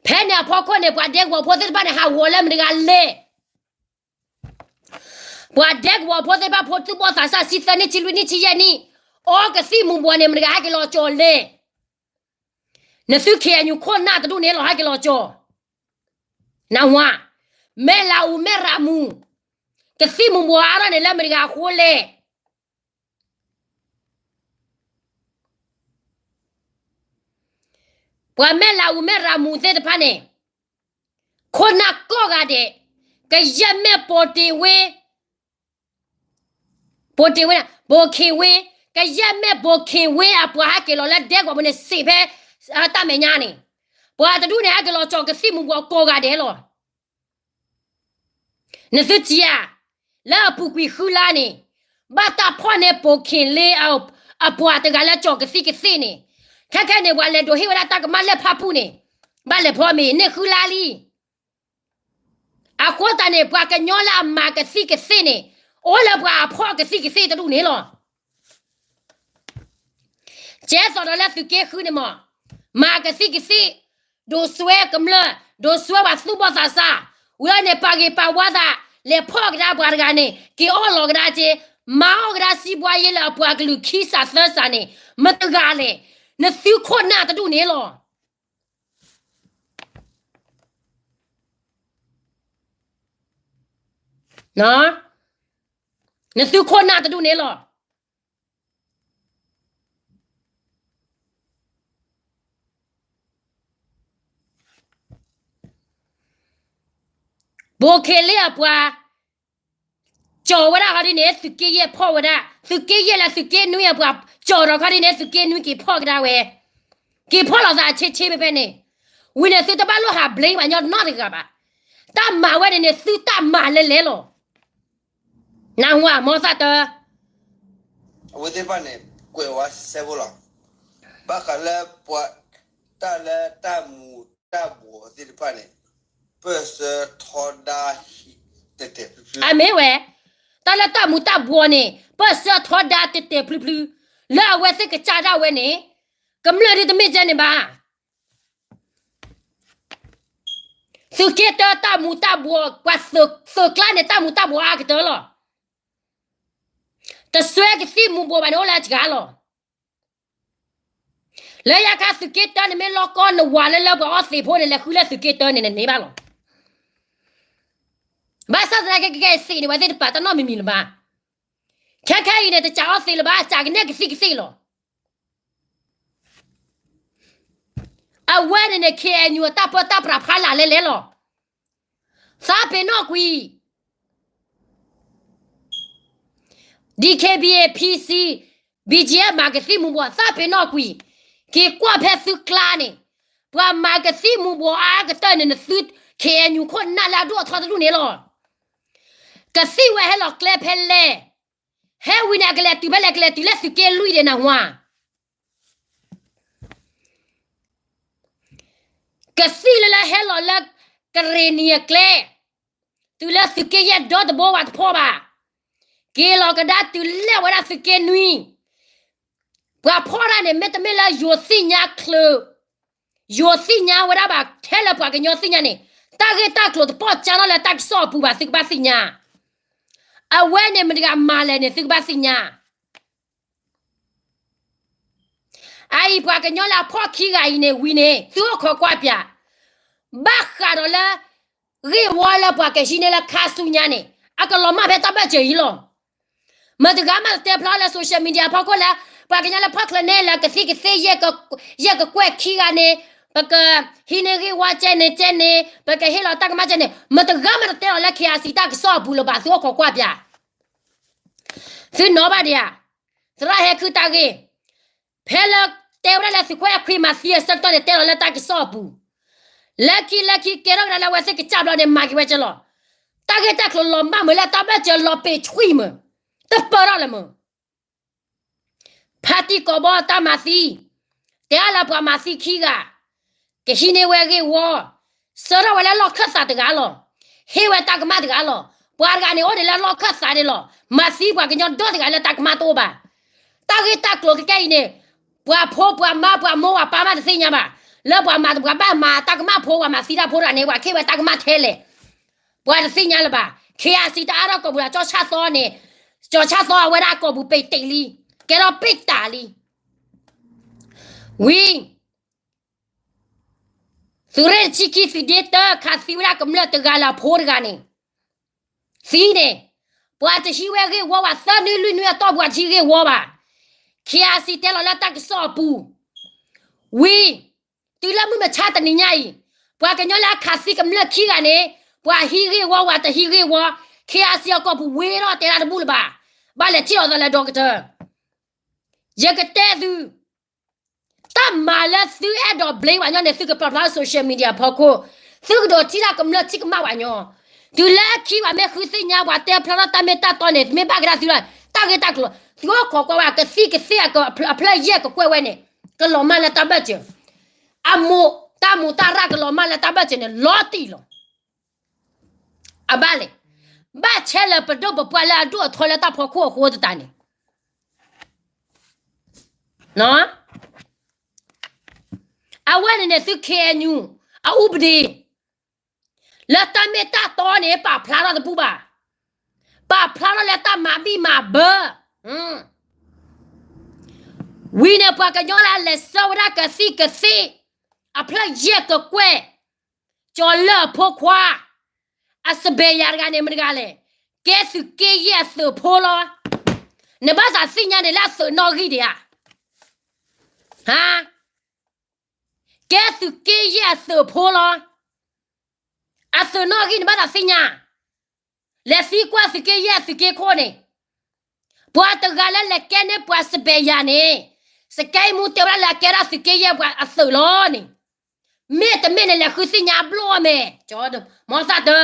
ဖဲန့ၣ်အဖီခိၣ်န့ၣ် ပှၤဒဲကဝီၤဖိသ့ၣ်တဖၣ်န့ၣ် ဟးဂီၤလၢမတဂၤလဲၣ်. ပှၤဒဲကဝီၤဖိသ့ၣ်တဖၣ် ဖိသူၣ်ဘီၣ်သးစၢ် ဆံသၢနံၣ် ဆံလွံၢ်နံၣ် ဆံယဲၢ်နံၣ်, အီကသံၣ်မူၤဘှီးန့ၣ် မတဂၤဟဲက့ၤလီၤကၠီၤလဲၣ်. နသု ခ့ၣ်အဲၣ်ယူၣ် ခိၣ်နၢ်တဒူၣ်န့ၣ်လီၤ ဟဲက့ၤလီၤကၠီၤ. နဝၤ, မဲၢ်လးအူ မဲၢ်ရၤမူ, ကသံၣ်မူၤဘှီးအါထီၣ်န့ၣ် လၢမတဂၤအဃိလဲၣ်. ပှၤမဲၢ်လးအူ မဲၢ်ရၤမူသ့ၣ်တဖၣ်န့ၣ် ခိၣ်နၢ်ကိးဂၤဒဲး, ကယဲၢ်မ့ၢ်ပိာ်တ့ၢ်ဝ့, ပိာ်တ့ၢ်ဝ့, ဘိၣ်ခ့ၣ်ဝ့, ကယဲၢ်မ့ၢ်ဘိၣ်ခ့ၣ်ဝ့အပှၤဟဲက့ၤလီၤလၢဒဲကဝီၤပူၤန့ၣ် စံးဖဲ တၢ်မဲာ်ညါန့ၣ်, ပှၤတဒူၣ်န့ၣ် ဟဲက့ၤလီၤကၠီၤကသံၣ်မူၤဘှီးကိးဂၤဒဲးလီၤ. နသုထံၣ်ဧါ, လၢအပူၤကွံာ်ဃုလါန့ၣ်, ဘၣ်တၢ်ဖီၣ်န့ၢ်ပိာ်ခ့ၣ်လ့ အပှၤတဂၤလၢကၠီၤကသံၣ်ကသ့ၣ်န့ၣ်, ခဲခဲန့ၣ် ပှၤလဲၤဒိးဟ့ၣ်ဝဲဒၣ်တၢ်ကမၣ်လၢဖၣ်ပူၣ်န့ၣ်, ဘၣ်လဲၤဖီမ့ၢ်န့ၢ်ဃုလါလံ. အဃိသတးန့ၣ် ပှၤကညီလၢအမၤကသံၣ်ကသ့ၣ်န့ၣ်, အိၣ်လၢပှၤအဖီၣ်ကသံၣ်ကသ့ၣ်တဒူၣ်န့ၣ်လီၤ. ကဲသိးဒီးလၢသုးက့ဃုန့ၣ်မး, မၤကသံၣ်ကသ့ၣ်, ဒိးစွဲကမျၢၢ်, ဒိးစွဲပှၤသူၣ်ဘီၣ်သးစၢ်, ဝံၤလီၤန့ၣ် ပာ်ဂ့ၤပာ်ဝါသး, လဲၤဖီၣ်ကဒါပှၤတဂၤန့ၣ် က့ၤအီၣ်လီၤကဒါက့ၤ, မၤအီၣ်ကဒါစံးဘှါယ့လၢအပှၤကလုာ်ခံစးသၢစးန့ၣ်, မတဂၤလဲၣ်, နသုခိၣ်နၢ်တဒူၣ်န့ၣ်လီၤ. နသုခိၣ်နၢ်တဒူၣ်န့ၣ်လီၤ. ဘိၣ်ခ့ၣ်လ့အပှၤ ကၠီၤဝဲဒၣ်ခီဒ်န့ၣ် သုးက့ယဲၢ်ဖီၣ်ဝဲဒၣ်, သုးက့ယဲၢ်လၢသုးက့နွံအပှၤ ကၠီၤဒီးခီဒ်န့ၣ် သုးက့နွံက့ၤဖီၣ်ကဒါဝဲ, က့ၤဖီၣ်လိာ်သးဆ့ဆ့ဖဲဖဲန့ၣ်, ဝံၤန့ၣ်သုတဘၣ်လိၣ်ဟးဘျ့ပှၤညီနီတဂၤဘၣ်, တၢ်မၤဝဲန့ၣ်န့ၣ် သုတၢ်မၤလဲၤလဲၤလီၤ. နၢ်ဟူဧါ မိၢ်သၣ်တၢ, အဝဲသ့ၣ်တဖၣ်န့ၣ် ကွဲးဝဲစဲးဖိလီၤ. ဘၣ်ဃးလၢပှၤ တၢ်လၢတၢ်မူၤတၢ်ဘှီးသ့ၣ်တဖၣ်န့ၣ် ပၢၢ်ဆၢထီဒါ တဲာ်တဲာ်ဖျုဖျု, အမ့ၢ်ဝဲ, တၢ်လၢတၢ်မူၤတၢ်ဘှီးန့ၣ် ပၢၢ်ဆၢထီဒါတဲာ်တဲာ်ဖျုဖျု, လၢအဝဲသ့ၣ်ကစၢ်ဒၣ်ဝဲန့ၣ်, ကမျၢၢ်ဒ်တမ့ၢ်ဒ်န့ၣ်ဘၣ်. သုးက့တၢတၢ်မူၤတၢ်ဘှီး ပှၤသုးကျါန့ၣ် တၢ်မူၤတၢ်ဘှီးအါကတၢၢ်လီၤ. တစွဲကသံၣ်မူၤဘှီးဘၣ်န့ၣ် အိၣ်လၢအစှၤလီၤ. လၢယခါသုးက့တၢန့ၣ်မ့ၢ်လီၢ်ကီၢ်နဝၤလၢလၢပှၤအီသံးဖိန့ၣ် လဲၤဃုလၢသုးက့တၢန့ၣ် နန့ၢ်ဘၣ်လီၤ. ဘၣ်ဆၣ်သနာ်က့ ကကဲသံးန့ၣ် ဝဲသ့ၣ်တပာ်တၢ်နီတမံၤမံၤလၢၤဘၣ်. ခဲခဲအံၤန့ၣ် တစးအီသံးလၢၤဘၣ်, စးကနဲၣ်ကသံၣ်ကသ့ၣ်လီၤ. အဝဲန့ၣ်န့ၣ် ခ့ၣ်အဲၣ်ယူၣ် အတၢ်ပၢတၢ်ပြးဖးလၢ်လဲလဲလီၤ. သးပ့ၤနီၣ်ကွံာ် DKBA, PC, BGF မၤကသံၣ်မူၤဘှီး သးပ့ၤနီၣ်ကွံာ်, က့ၤကွၢ်ဖဲသုကျါန့ၣ်, ပှၤမၤကသံၣ်မူၤဘှီးအါကတၢၢ်န့ၣ် နသု ခ့ၣ်အဲၣ်ယူၣ် ခိၣ်နၢ်လၢအဒိၣ်အထီတဒူၣ်န့ၣ်လီၤ. ကသံၣ်ဝဲဟဲလီၤကျဲဖဲလဲၣ်, ဟဲဝံၤန့ၣ် အကလဲၤတုၤဖဲလဲၣ်, ကလဲၤတုၤလၢသုးက့လွံၢ်ဒံးနၢ်ဟူဧါ. ကသံၣ်လၢလၢဟဲလီၤလၢ ကရ့ၣ်နံၤအကျဲ, တုၤလၢသုးက့ယဲၢ်ဒီတဘိဝဲတဖီၣ်ဘၣ်, က့ၤလီၤကဒါတုၤလၢဝဲဒၣ်သုးက့နွံ, ပှၤဖီၣ်တၢ်န့ၣ် မ့တမ့ၢ်လၢယိၤသ့ၣ်ညါချုး, ယိၤသ့ၣ်ညါဝဲဒၣ်ဘၣ်, ထဲလၢပှၤကညီသ့ၣ်ညါန့ၣ်, တၢ်ဂ့ၢ်တၢ်ကျိၤတပီၢ်ကၢထီၣ်လၢတၢ်ကစီၣ်အပူၤဘၣ် သုကဘၣ်သ့ၣ်ညါ. အဝဲန့ၣ်မတၤတဂၤမၤလဲၣ်န့ၣ် သုကဘၣ်သ့ၣ်ညါ. အအံၤပှၤကညီလၢအဖီၣ်ခံဂၤအံၤန့ၣ်ဝံၤန့ၣ် သုအိၣ်ခိးကွၢ်ပၠး, ဘၣ်ဃးဒီးလၢ ဂ့ၢ်ဝီလၢပှၤကဟံးန့ၢ်လၢခါဆူညါန့ၣ် အကလီၤမၢ်ဖဲတၢ်ဘၢၣ်စၢၤအံၤလီၤ. မတၤတဂၤမးတတဲဖျါလၢ social media ဖီခိၣ်လၢ ပှၤကညီလၢဖီၣ်ချၢန့ၢ်လၢကသံၣ်ကသ့ၣ် ယဲၢ်ကကွဲၢ်ခံဂၤန့ၣ်, ပကဟံးန့ၢ်ဂ့ၢ်ဝီကဲန့ၣ်ကဲန့ၣ်, ပကဟ့ၣ်လီၤတၢ်ကမၣ်ကဲန့ၣ်, မတၤတဂၤမးတတဲလီၤလၢ ခ့ၣ်အဲၣ်စံၣ် တၢ်ကစီၣ်အပူၤလၢၤဘၣ်, သုအိၣ်ခိးကွၢ်ပၠး. သုနီၣ်ဘၣ်ဒံးဧါ, သရၣ်ဟဲခုတၢ်ဂ့ၢ်, ဖဲလၢတဲဝဲဒၣ်လၢသုးခိၣ်အဲၣ်ခွံမၤသံအဆၢကတီၢ်န့ၣ် တဲလီၤလၢတၢ်ကစီၣ်အပူၤ, လၢခံလၢခံကဲထီၣ်ကဒါလၢအဝဲသ့ၣ်ကစၢ်ဘျီန့ၣ် မၤက့ၤဝဲကဲလီၤ. တၢ်ဂ့ၢ်တၢ်ကျိၤလီၤမၢ်မုာ်လၢတၢ်ဘၢၣ်စၢၤလီၤပ့ၤဆွံမုာ်, တပၢၢ်ထီၣ်လၢၤမုာ်. ဖါတံၢ်ကိးဘီတၢ်မၤသံ, တဲအါလၢပှၤမၤသံခံဂၤ, ကဟံးန့ၢ်ဝဲဂ့ၢ်ဝီ, ဆှၢထီၣ်ဝဲလၢလီၢ်ခၢၣ်သးတဂၤလီၤ, ဟ့ၣ်ဝဲတၢ်ကမၣ်တဂၤလီၤ. ပှၤတဂၤန့ၣ်အိၣ်ဒံးလၢလီၢ်ခၢၣ်သးန့ၣ်လီၤ, မၤသံပှၤကညီဒီတဂၤလၢတၢ်ကမၣ်တအိၣ်ဘၣ်. တၢ်ဂ့ၢ်တၢ်ကျိၤကကဲအံၤန့ၣ်, ပှၤဖိပှၤမါပှၤမိၢ်ပှၤပၢ်မးတသ့ၣ်ညါဘၣ်, လၢပှၤမၤပှၤဘၣ်မၤတၢ်ကမၣ်ဖိ ပှၤမၤသံတၢ်ဖိတဂၤန့ၣ် ပှၤကဟ့ၣ်ဝဲတၢ်ကမၣ်ထဲလဲၣ် ပှၤတသ့ၣ်ညါလၢၤဘၣ်. ခ့ၣ်အဲၣ်စံၣ်တအါထီၣ်ကိာ်ပူၤဒီး ကၠီၣ်ဆၣ်သီန့ၣ်, ကၠီၣ်ဆၣ်သီအဝဲဒၣ်အကိာ်ပူၤပံးတ့ၢ်လံ, ကဲထီၣ်ပံးတ့ၢ်လံ. ဝံၤ သုးရ့ၣ်တဆံခံ သုးဒ့တၢ ခးသံဝဲဒၣ်ကမျၢၢ်တဂၤလၢအဖိတဂၤန့ၣ်, သံန့ၣ်, ပှၤတဟံးဝဲဂ့ၢ်ဝီဘၣ်, သၢနွံလွံၢ်နွံအတီၢ်ပူၤ ပှၤတဟံးဂ့ၢ်ဝီဘၣ်. ခ့ၣ်အဲၣ်စံၣ်တဲလီၤလၢတၢ်ကစီၣ်အပူၤ, ဝံၤ တုၤလၢမုၢ်မဆါတနံၤညါအံၤ, ပှၤကညီလၢအခးသံကမျၢၢ်ခံဂၤန့ၣ်, ပှၤဟံးဂ့ၢ်ဝီ ပှၤတဟံးဂ့ၢ်ဝီ, ခ့ၣ်အဲၣ်စံၣ်အကိာ်ပူၤဝ့ၤထီၣ်တဲဒၣ်တဘူၣ်လၢၤဘၣ်. ဘၣ်လဲၤထံၣ်အီၤသးလၢဒီကတၢၢ်, ယကတဲသု, တၢ်မၤလၢသုအဲၣ်ဒိးဘျ့ပှၤညီန့ၣ် သုကပာ်ဖျါလၢ social media ဖီခိၣ်, သုကဒိးထံၣ်တၢ်ကမျၢၢ်ထံၣ်ကမၣ်ပှၤညီ, တုၤလၢခံပှၤမ့ၢ်ဃုသ့ၣ်ညါပှၤတဲဖျါထီၣ်တၢ်မ့ၢ်တၢ်တီန့ၣ် မ့ၢ်ဘၣ်ကဒါသုလၢ တၢ်ဂ့ၢ်တၢ်ကျိၤ, သုအိၣ်ခိးကွၢ်ဝဲ ကသံၣ်ကသ့ၣ်အဖျၢၣ်ယဲၢ်ကကွဲၢ်ဝဲန့ၣ်, ကလီၤမၢ်လၢတၢ်ဘၢၣ်စၢၤ, အမူး, တၢ်မူးတၢ်ရၢ်ကလီၤမၢ်လၢတၢ်ဘၢၣ်စၢၤန့ၣ် လီၤတံၢ်လီၤ. အဘၣ်လဲၣ်, ဘၣ်ဆဲလၢပဒိၣ်ပပှၢ်လၢအဒိၣ်အထီလၢတၢ်ဖီခိၣ်အဃိသတးန့ၣ်, အဝဲန့ၣ်န့ၣ် သု ခ့ၣ်အဲၣ်ယူၣ် အအူပဒ့ၣ် လၢတၢ်မ့ၢ်တၢ်တီန့ၣ် ပာ်ဖျါထီၣ်တဘူၣ်ဘၣ်, ပာ်ဖျါထီၣ်လၢတၢ်မၤဘံၣ်မၤဘၢ ဝံၤန့ၣ် ပှၤကညီလၢအလဲၤဆှၢဝဲဒၣ်ကသံၣ်ကသ့ၣ် အဖျၢၣ်ယဲၢ်ကကွဲၢ်, ကၠီၤလၢၢ်အဖိခွါ, အစဘဲးယၤတဂၤန့ၣ် မတၤတဂၤလဲၣ်, ကဲသုးက့ယဲၢ်အသုးဖိလီၤ. နဘၣ်သးသ့ၣ်ညါန့ၣ်လၢအသုးနီၣ်ဂံၢ်ဒံးဧါ, ဟါ, ကဲသုးက့ယဲၢ်အသုးဖိလီၤ. အသုးနီၣ်ဂံၢ်န့ၣ်ဘၣ်သးသ့ၣ်ညါ, လဲၤသံကွၢ်သုးက့ယဲၢ်အသုးက့ခိၣ်န့ၣ်, ပှၤတဂၤလၢလဲၤကဲန့ၢ်ပှၤစဘဲးယၤန့ၣ်, စကဲမူတဲဝဲဒၣ်လၢအကဲဒၣ်သုးက့ယဲၢ်ပှၤအသုးလီၤန့ၣ်, မ့တမ့ၢ်န့ၣ် လဲၤဃုသ့ၣ်ညါအဘျီအမဲာ်, မ်သးတၢ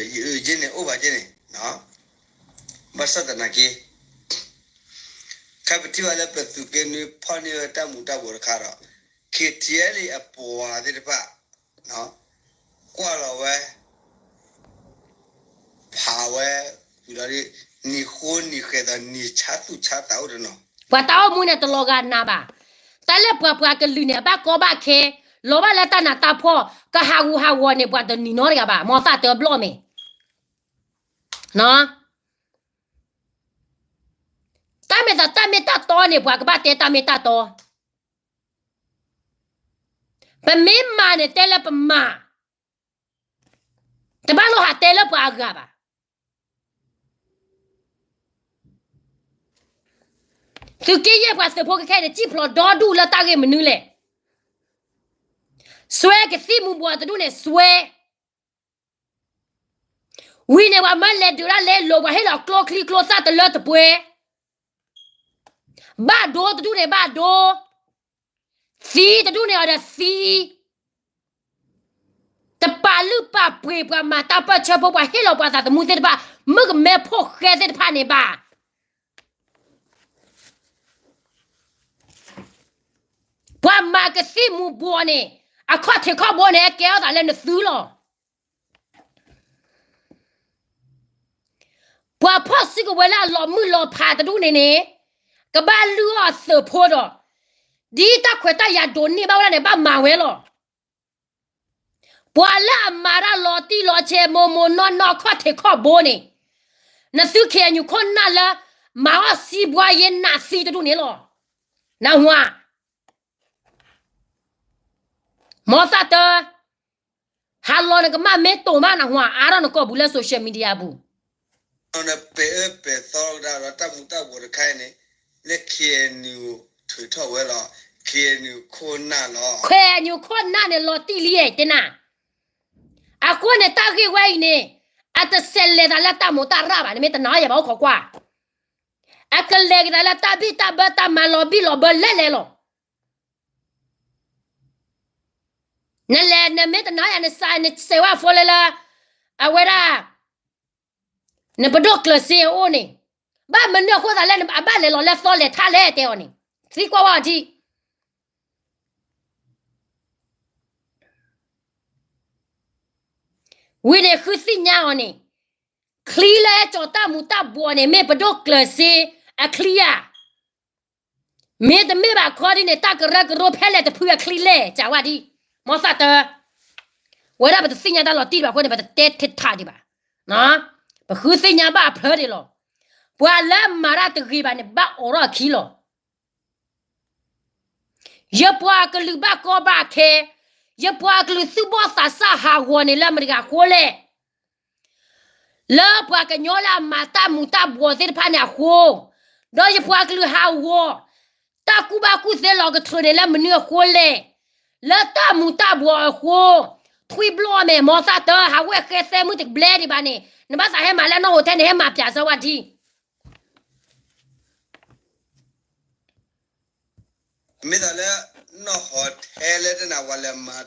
် ယဲန့ၣ်အိၣ်ဘၣ်ကဲန့ၣ်, ဘၣ်ဆၣ်သနာ်က့ ခဲပထံၣ်ဘၣ်လၢပသုးက့နွံဖီၣ်န့ၢ်ဝဲတၢ်မူၤတၢ်ဘှီးတခါဒီး ခ့ၣ်ထံၣ်အဲၣ်လံအပှၤသ့ၣ်တဖၣ် ကွၢ်လီၤဝဲ ဖးဝဲ ဝံၤလီၤဒ် နံၤဃိနံၤဃဲးဒီးနံၤဆါသူၣ်ဆါသးအိၣ်တနီၤ, ပှၤတၢ်အိၣ်မူန့ၣ်တလီၤဂာ်နၤဘၣ်. တၢ်လၢပှၤပှၤကလုာ်န့ၣ် အဘၣ်ကီဘၣ်ခဲ, လီၤဘၣ်လၢတၢ်နးတၢ်ဖှီၣ် ကဟးဂူာ်ဟးဂီၤန့ၣ် ပှၤတနံၤနီတဂၤဘၣ်, မ်သးတၢဘျီၣ်မ့ၢ် တၢ်မ့ၢ်သးတၢ်မ့ၢ်တၢ်တီန့ၣ် ပှၤကဘၣ်တဲတၢ်မ့ၢ်တၢ်တီ, ပမ့ၢ်မၤန့ၣ် တဲလၢပမၤ, တဘၣ်လိၣ်ဟးတဲလၢပှၤအဂၤဘၣ်. သုးက့ယဲၢ်ပှၤသုးဖိခဲခဲအံၤန့ၣ် စံၣ်ဖျိးဒီဒူၣ်လၢတၢ်ဂ့ၢ်မနုၤလဲၣ်. စွဲကသံၣ်မူၤဘှီးတဒူၣ်န့ၣ်စွဲ, ဝံၤန့ၣ်ပှၤမၢလဲၤဒုးတၢ်လဲၤလိာ် ပှၤဟ့ၣ်လီၤကျိချံကျိသၣ်တလၢတပှဲၤ, ဘၣ်ဒိတဒူၣ်န့ၣ်ဘၣ်ဒိ, သံတဒူၣ်န့ၣ်အီၤဒီးသံ, တပာ်လုၢ်ပာ်ပှ့ၤပှၤမၤတၢ်ပၢၢ်ဆၢဖိ ပှၤဟ့ၣ်လီၤပှၤသးသမူသ့ၣ်တဖၣ် မုၣ်ကမဲဖိဃဲသ့ၣ်တဖၣ်န့ၣ်ဘၣ်. ပှၤမၤကသံၣ်မူၤဘှီးန့ၣ် အခီၣ်ထံးခီၣ်ဘိန့ၣ် ကဲထီၣ်သးလၢနသုလီၤ. ပှၤဖီၣ်စုကဝဲၤလၢအလီၤမုၢ်လီၤဖးတဒူၣ်န့ၣ်န့ၣ် ကဘၣ်လုၢ်အီၣ်အသုးဖိဒီး ဒ်တၢ်ခွဲးတၢ်ယာ်ဒိးန့ၢ်ဘၣ်ဝဲဒၣ်န့ၣ် ဘၣ်မၤဝဲလီၤ. ပှၤလၢအမၤတၢ်လီၤတံၢ်လီၤဆဲး မိၢ်မိၢ်နီၢ်နီၢ် ခီၣ်ထံးခီၣ်ဘိန့ၣ် နသု ခ့ၣ်အဲၣ်ယူၣ် ခိၣ်နၢ်လၢ မၤအီၣ်စံးဘှါယဲနးသံတဒူၣ်န့ၣ်လီၤ. နၢ်ဟူဧါ, မ်သးတၢ ဟးလီၤနကမၣ်မ့ၢ်တိာ်မး နၢ်ဟူဧါ, အါထီၣ်နကိာ်ပူၤလၢ social media ပူၤ ပအဲၣ်ပဲာ်သီကဒါဒီးတၢ်မူၤတၢ်ဘှီးတခါအံၤန့ၣ် လၢ ခ့ၣ်အဲၣ်ယူၣ် ထုးထီၣ်ဝဲလီၤ. ခ့ၣ်အဲၣ်ယူၣ် ခိၣ်နၢ်လီၤ. ခ့ၣ်အဲၣ်ယူၣ် ခိၣ်နၢ်န့ၣ် လီၤတံၢ်လံဧါ တဲနၤ. အဃိန့ၣ် တၢ်ဂ့ၢ်ဝဲအံၤန့ၣ် အတဆဲးလဲၤသးလၢတၢ်မူးတၢ်ရၢ်ဘၣ်, နမ့ၢ်တနာ်ယၤဘၣ်အိၣ်ခိးကွၢ်, အကလဲၤက့ၤသးလၢတၢ်ဘံၣ်တၢ်ဘၢ တၢ်မၤလီၤဘံၣ်လီၤဘၢလဲၣ်လဲၣ်လီၤ. နလဲၤ နမ့ၢ်တနာ်ယၤ နစး နစဲးဝဲအ phone လၢလၢ အဝဲဒၣ် နပဒိၣ်ကျၢၤစ့အအိၣ်န့ၣ်, ဘၣ်မနုၤအဃိသးလၢအဘၣ်လဲၤလီၤလၢသီလဲၤထါလဲၣ်တဲအီၤန့ၣ်, သံကွၢ်ဝဲအီၤဒံး. ဝံၤန့ၣ်ဃုသ့ၣ်ညါအီၤန့ၣ်, ချံလၢအဲၣ်ကၠီၤတၢ်မူးတၢ်ဘှီးန့ၣ် မ့ၢ်ပဒိၣ်ကျၢၤစ့အချံဧါ. မ့တမ့ၢ်ဘၣ်ခီဒ်န့ၣ် တၢ်ကရၢကရိဖဲလဲၣ်တဖုအချံလဲၣ် ကးဝဲဒံး, မ်သးတၢ ဝဲဒၣ်ပတသ့ၣ်ညါတၢ်လီၤတံၢ်ဘၣ်အဃိန့ၣ် ပတတဲထဲထးဒံးဘၣ်. ပဃုသ့ၣ်ညါဘၣ်အဖျၢၣ်ဒံးလီၤ. ပှၤလၢအမၤတၢ်တဂ့ၤဘၣ်န့ၣ် ဘၣ်အိးထီၣ်အခံလီၤ. ယပှၤကလုာ်ဘၣ်ကီဘၣ်ခဲ, ယပှၤကလုာ်သူၣ်ဘီၣ်သးစၢ်ဟးဂီၤန့ၣ်လၢမတၤတဂၤအဃိလဲၣ်. လၢပှၤကညီလၢအမၤတၢ်မူးတၢ်ဘှီးသ့ၣ်တဖၣ်န့ၣ်အဃိ, ဒီးယပှၤကလုာ်ဟးဂီၤ, တၢ်ကူၣ်ဘၣ်ကူၣ်သ့လီၤကတြူာ်န့ၣ်လၢမနုၤအဃိလဲၣ်. လၢတၢ်မူးတၢ်ဘှီးအဃိ, ထွံၣ်ဘျီၣ်မဲာ် မ်သးတၢ ဟးဝဲၢ်ဃဲသဲမုၢ်တဘျဲဒံးဘၣ်န့ၣ် နဘၣ်သးဟဲမၤလၢနီၢ်ဟိထဲန့ၣ် ဟဲမၤပၠးစၢၤဝဲဒံး. မ့ၢ်သးလၢ နီၢ်ဟိထဲလၢတနၤဝဲလဲၤမၤ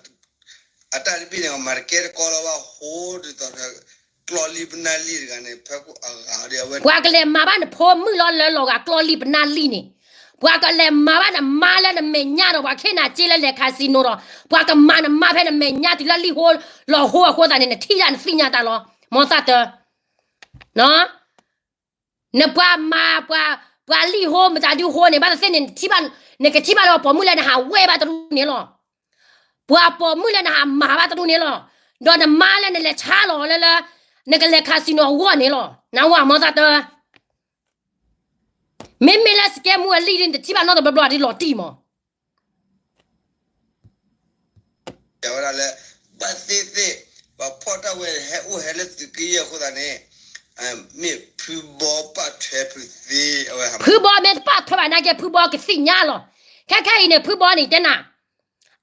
အတၢ်တဘ့ၣ်န့ၣ် မၤတကဲတကီလီၤဘၣ် ဟိဒ်သိးဒီး ကျီလံပနၢ်လံတဂၤန့ၣ် ဖဲအဂၤဒီးအဝဲ ပှၤကလဲၤမၤဘၣ်နဖိမုၣ်လီၤလၢလီၤဂာ်ကျီလံပနၢ်လံန့ၣ်, ပှၤကလဲၤမၤဘၣ်နမါလၢနမဲာ်ညါဒီး ပှၤခ့ၣ်နၤစ့လၢလဲၤ casino ဒီး ပှၤကမၤနမါဖဲနမဲာ်ညါတုၤလၢလံာ်ဟိလီၤဟိအဃိသတးန့ၣ် နထံၣ်ဒၣ်နသ့ၣ်ညါတၢ်လီၤ. မ်သးတၢ နပှၤမၤ ပှၤလံၣ်ဟိ မတၤဒုဟိန့ၣ် ဘၣ်သ့ၣ်သ့ၣ်န့ၣ် နကထံၣ်ဘၣ်လၢပိာ်မုၣ်လၢနဟးဝဲဘၣ်တဒူၣ်န့ၣ်လီၤ. ပှၤပိာ်မုၣ်လၢနဟးမၤဘၣ်တဒူၣ်န့ၣ်လီၤ. ဒီးနမါလၢနလဲၤဆါလီၤလၢလၢ နကလဲၤ casino အဂီၢ်န့ၣ်လီၤ. နၢ်ဟူဧါ မ်သးတၢ မ့မ့ၢ်လၢစကဲမူအလံၣ်ဒ်န့ၣ် တထံၣ်ဘၣ်နီတဘျီဘျီဒ်လီၤတံၢ်မး. ဝဲဒၣ်လၢ ဘၣ်သ့ၣ်သ့ၣ် ပှၤဖီၣ်တၢ်ဝဲဟဲအိၣ်ဟဲလၢသုးက့ယဲၢ်အဃိသတးန့ၣ် မ့ၢ်ဖုဘီပာ်ထွဲဖုသ့ အဝဲ ဖုဘီမ့ၢ်တပာ်ထွဲဘၣ်နာ်က့ ဖုဘီကသ့ၣ်ညါလီၤ. ခဲခဲအံၤန့ၣ် ဖုဘီန့ၣ်တဲနၤ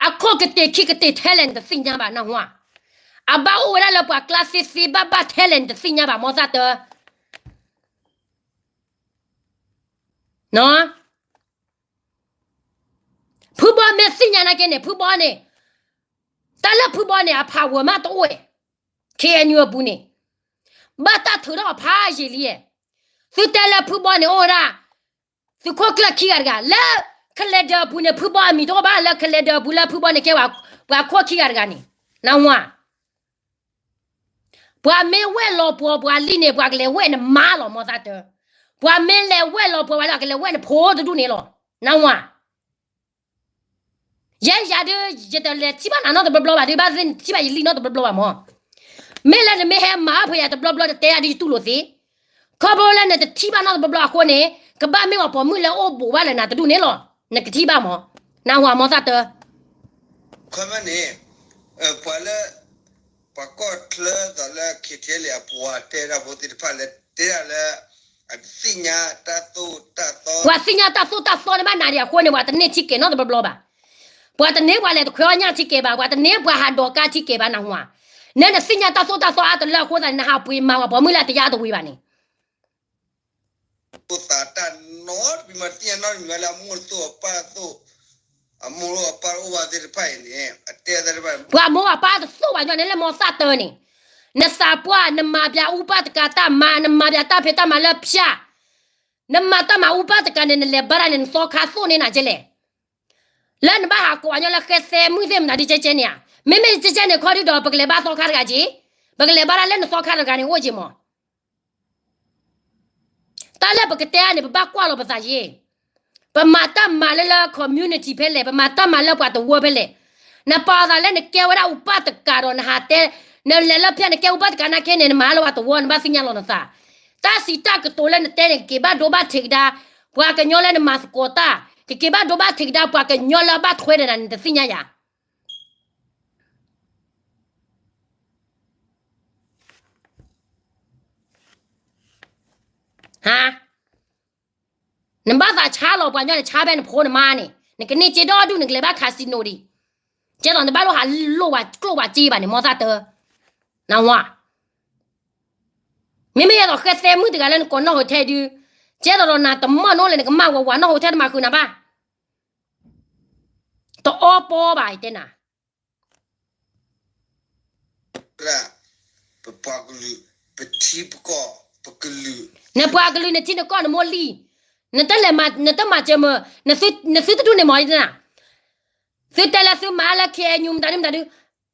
အခိၣ်ကတ့ၢ်ခံကတ့ၢ်ထဲလဲၣ်န့ၣ် တသ့ၣ်ညါဘၣ် နၢ်ဟူဧါ. အဘၣ်အိၣ်ဝဲဒၣ်လၢပှၤကျါသ့သ့ဘၣ်ဘၣ်ထဲလဲၣ်န့ၣ် တသ့ၣ်ညါဘၣ် မ်သးတၢ ဖုဘီမ့ၢ်သ့ၣ်ညါနာ်က့န့ၣ် ဖုဘီန့ၣ် တၢ်လၢဖုဘီန့ၣ် အဖးဝဲမးတအိၣ်ဝဲ ခ့ၣ်အဲၣ်ယူၣ်အပူၤန့ၣ် ဘၣ်တၢ်ထုးထီၣ်အဖးယံာ်လံ. သုတဲလၢဖုဘီန့ၣ်အိၣ်ဝဲဒၣ် သုးခိၣ်ကျၢၢ်ခံဂၤတဂၤ လၢကလဲၤဒၢးအပူၤန့ၣ် ဖုဘီအမံၤတအိၣ်ဘၣ် လၢကလဲၤဒၢးအပူၤလၢဖုဘီန့ၣ်ကဲဝဲ ပှၤခိၣ်ခံဂၤတဂၤန့ၣ် နၢ်ဟူဧါ. ပှၤမ့ၢ်ဝဲၢ်လီၤပှီၤပှၤလံၣ်န့ၣ် ပှၤကလဲၤဝဲၢ်နမါလီၤ မ်သးတၢ. ပှၤမ့ၢ်လဲၤဝဲၢ်လီၤပှီၤပှၤလံၣ် ကလဲၤဝဲၢ်နဖိတဒူၣ်န့ၣ်လီၤ နၢ်ဟူဧါ. ယဲယၤဒုး ယတလဲၤထံၣ်ဘၣ်နၤနီတဘျီဘျီဘၣ်ဒုး ဘၣ်သ့ၣ်နထံၣ်ဘၣ်ယလံၣ်နီတဘျီဘျီဘၣ်မၢ်. မ့ၢ်လၢနမ့ၢ်ဟဲမၤအီၣ်ဖဲယၤတဘျီဘျီတတဲယၤဒုးယတူၢ်လိာ်သ့. ခီဖျိလၢနတထံၣ်ဘၣ်နီတဘျီဘျီအဃိန့ၣ် ကဘၣ်မ့ၢ်ပှၤပိာ်မုၣ်လၢအိၣ်ဘူးဘၣ်လၢနၤတဒူၣ်န့ၣ်လီၤ. နကထံၣ်ဘၣ်မၢ်. နၢ်ဟူမၢ်သးတၢ ခီမ့ၢ်န့ၣ် ပှၤလၢ ပှၤကီၢ်ချၢသိးလၢ ခ့ထံလံ အပှၤတဲဒၣ်ဖိသ့ၣ်တဖၣ်လၢ တဲဒၣ်လၢ အတသ့ၣ်ညါတၢ်သိၣ်တၢ်သီ ပှၤသ့ၣ်ညါတၢ်သိၣ်တၢ်သီန့ၣ်ဘၣ်နၤဒံးအဃိန့ၣ် ပှၤတန့ၢ်ထံကဲၤနီတဘျီဘျီဘၣ်. ပှၤတန့ၢ်ပှၤလဲၤတခွဲအီၣ်ညၣ်ထံကဲၤဘၣ်, ပှၤတန့ၢ်ပှၤဟးဒိးကါထံကဲၤဘၣ်နၢ်ဟူဧါ. နနသ့ၣ်ညါတၢ်သိၣ်တၢ်သီအါတလၢအဃိသတးန့ၣ် နဟးပှ့ၤမၤပှၤပိာ်မုၣ်လၢအတယါတဝ့ၤဘၣ်န့ၣ် သးတၢ်နီတမံၤမး တသ့ၣ်ညါနီတမံၤမးလၢအမိၢ်တသိၣ်အပၢ်တသိၣ် အမိၢ်အပၢ်တအိၣ်ဘၣ်သ့ၣ်တဖၣ်အံၤန့ၣ် အတဲသ့ၣ်တဖၣ် ပှၤမိၢ်အပၢ်တသိၣ်ဘၣ်ညီန့ၣ်လၢမၢ်သးတၢန့ၣ် နသးပှၢ် နမၤပၠးအူပၢ်တကးတၢ်မၤ နမၤပၠးတၢ်ဖံးတၢ်မၤလၢဖၠၣ် နမၤတၢ်မၤအူပၢ်တကးန့ၣ် နလဲၤဘါတၢ်န့ၣ် နသီခါသိၣ်န့ၢ်နၤကဲလဲၣ်. လၢနဘၣ်ဟးကိးပှၤညီလၢဃဲသဲမုၣ်သ့ၣ်မတၤဒ်ကဲကဲန့ၣ်ဧါ. မ့မ့ၢ်ကဲကဲန့ၣ်ခီဒုဒီး ပကလဲၤဘါသီခါတဂၤက့ၤ, ပကလဲၤဘါတၢ်လၢနသီခါတဂၤန့ၣ်အိၣ်က့ၤမၢ်. တၢ်လၢပကတဲန့ၣ် ပဘၣ်ကွၢ်လီၤပသးယ့ၣ်. ပမၤတၢ်မၤလၢလၢ community ဖဲလဲၣ်, ပမၤတၢ်မၤလၢပှၤတဝၢဖဲလဲၣ်. နပာ်သးလၢနကဲဝဲဒၣ်အူပၢ်တကးဒီးနဟးတဲ, နလဲၤလၢဖၠၣ်နကဲအူပၢ်တကးနာ်က့န့ၣ် နမၤလၢပှၤတဝၢ နဘၣ်သ့ၣ်ညါလီၤနသး. တၢ်စံးတၢ်ကတိၤလၢနတဲန့ၣ် ကက့ၤဘၣ်ဒိဘၣ်ထံးကဒါ ပှၤကညီလၢနမၤသကိးတၢ်, ကက့ၤဘၣ်ဒိဘၣ်ထံးကဒါပှၤကညီလၢအဘၣ်ထွဲဒီးနၤ နတသ့ၣ်ညါယၤ ဟါ, နဘၣ်သးဆါလီၤပှၤညီန့ၣ် ဆါဖဲနဖိနမါန့ၣ် နကန့ၢ်စ့ဒီဒူၣ် နကလဲၤဘၣ် casino ဒံး, ကဲသိးနဘၣ်လိၣ်ဟးလိၣ်ဝဲကျိၣ်ဝဲစ့ဘၣ်န့ၣ် မၢ်သးတၢ, နဝါ, မ့မ့ၢ်ယဲသိးဃဲသဲမုၣ်တဂၤလၢနကိးနီၢ်ဟိထဲဒုး, ကဲသိးဒီးနၤတမၢ်နီၢ်လဲၣ် နကမၢ်ဝဲဝးနီၢ်ဟိထဲတမၤဃုာ်နၤဘၣ်, တအီပီဘၣ် ယတဲနၤ ပပှၤကလုာ်, ပထံပကီၢ်, ပကလုာ်, နပှၤကလုာ် နထံနကီၢ် နမိၢ်လံၢ်, နတလဲၤမၤ, နတမၤစၢၤမၢ်, နသုတဒူၣ်န့ၣ်မၢ်, သုတဲလၢသုမၤလၢ KNU မတၤဒုမတၤဒု,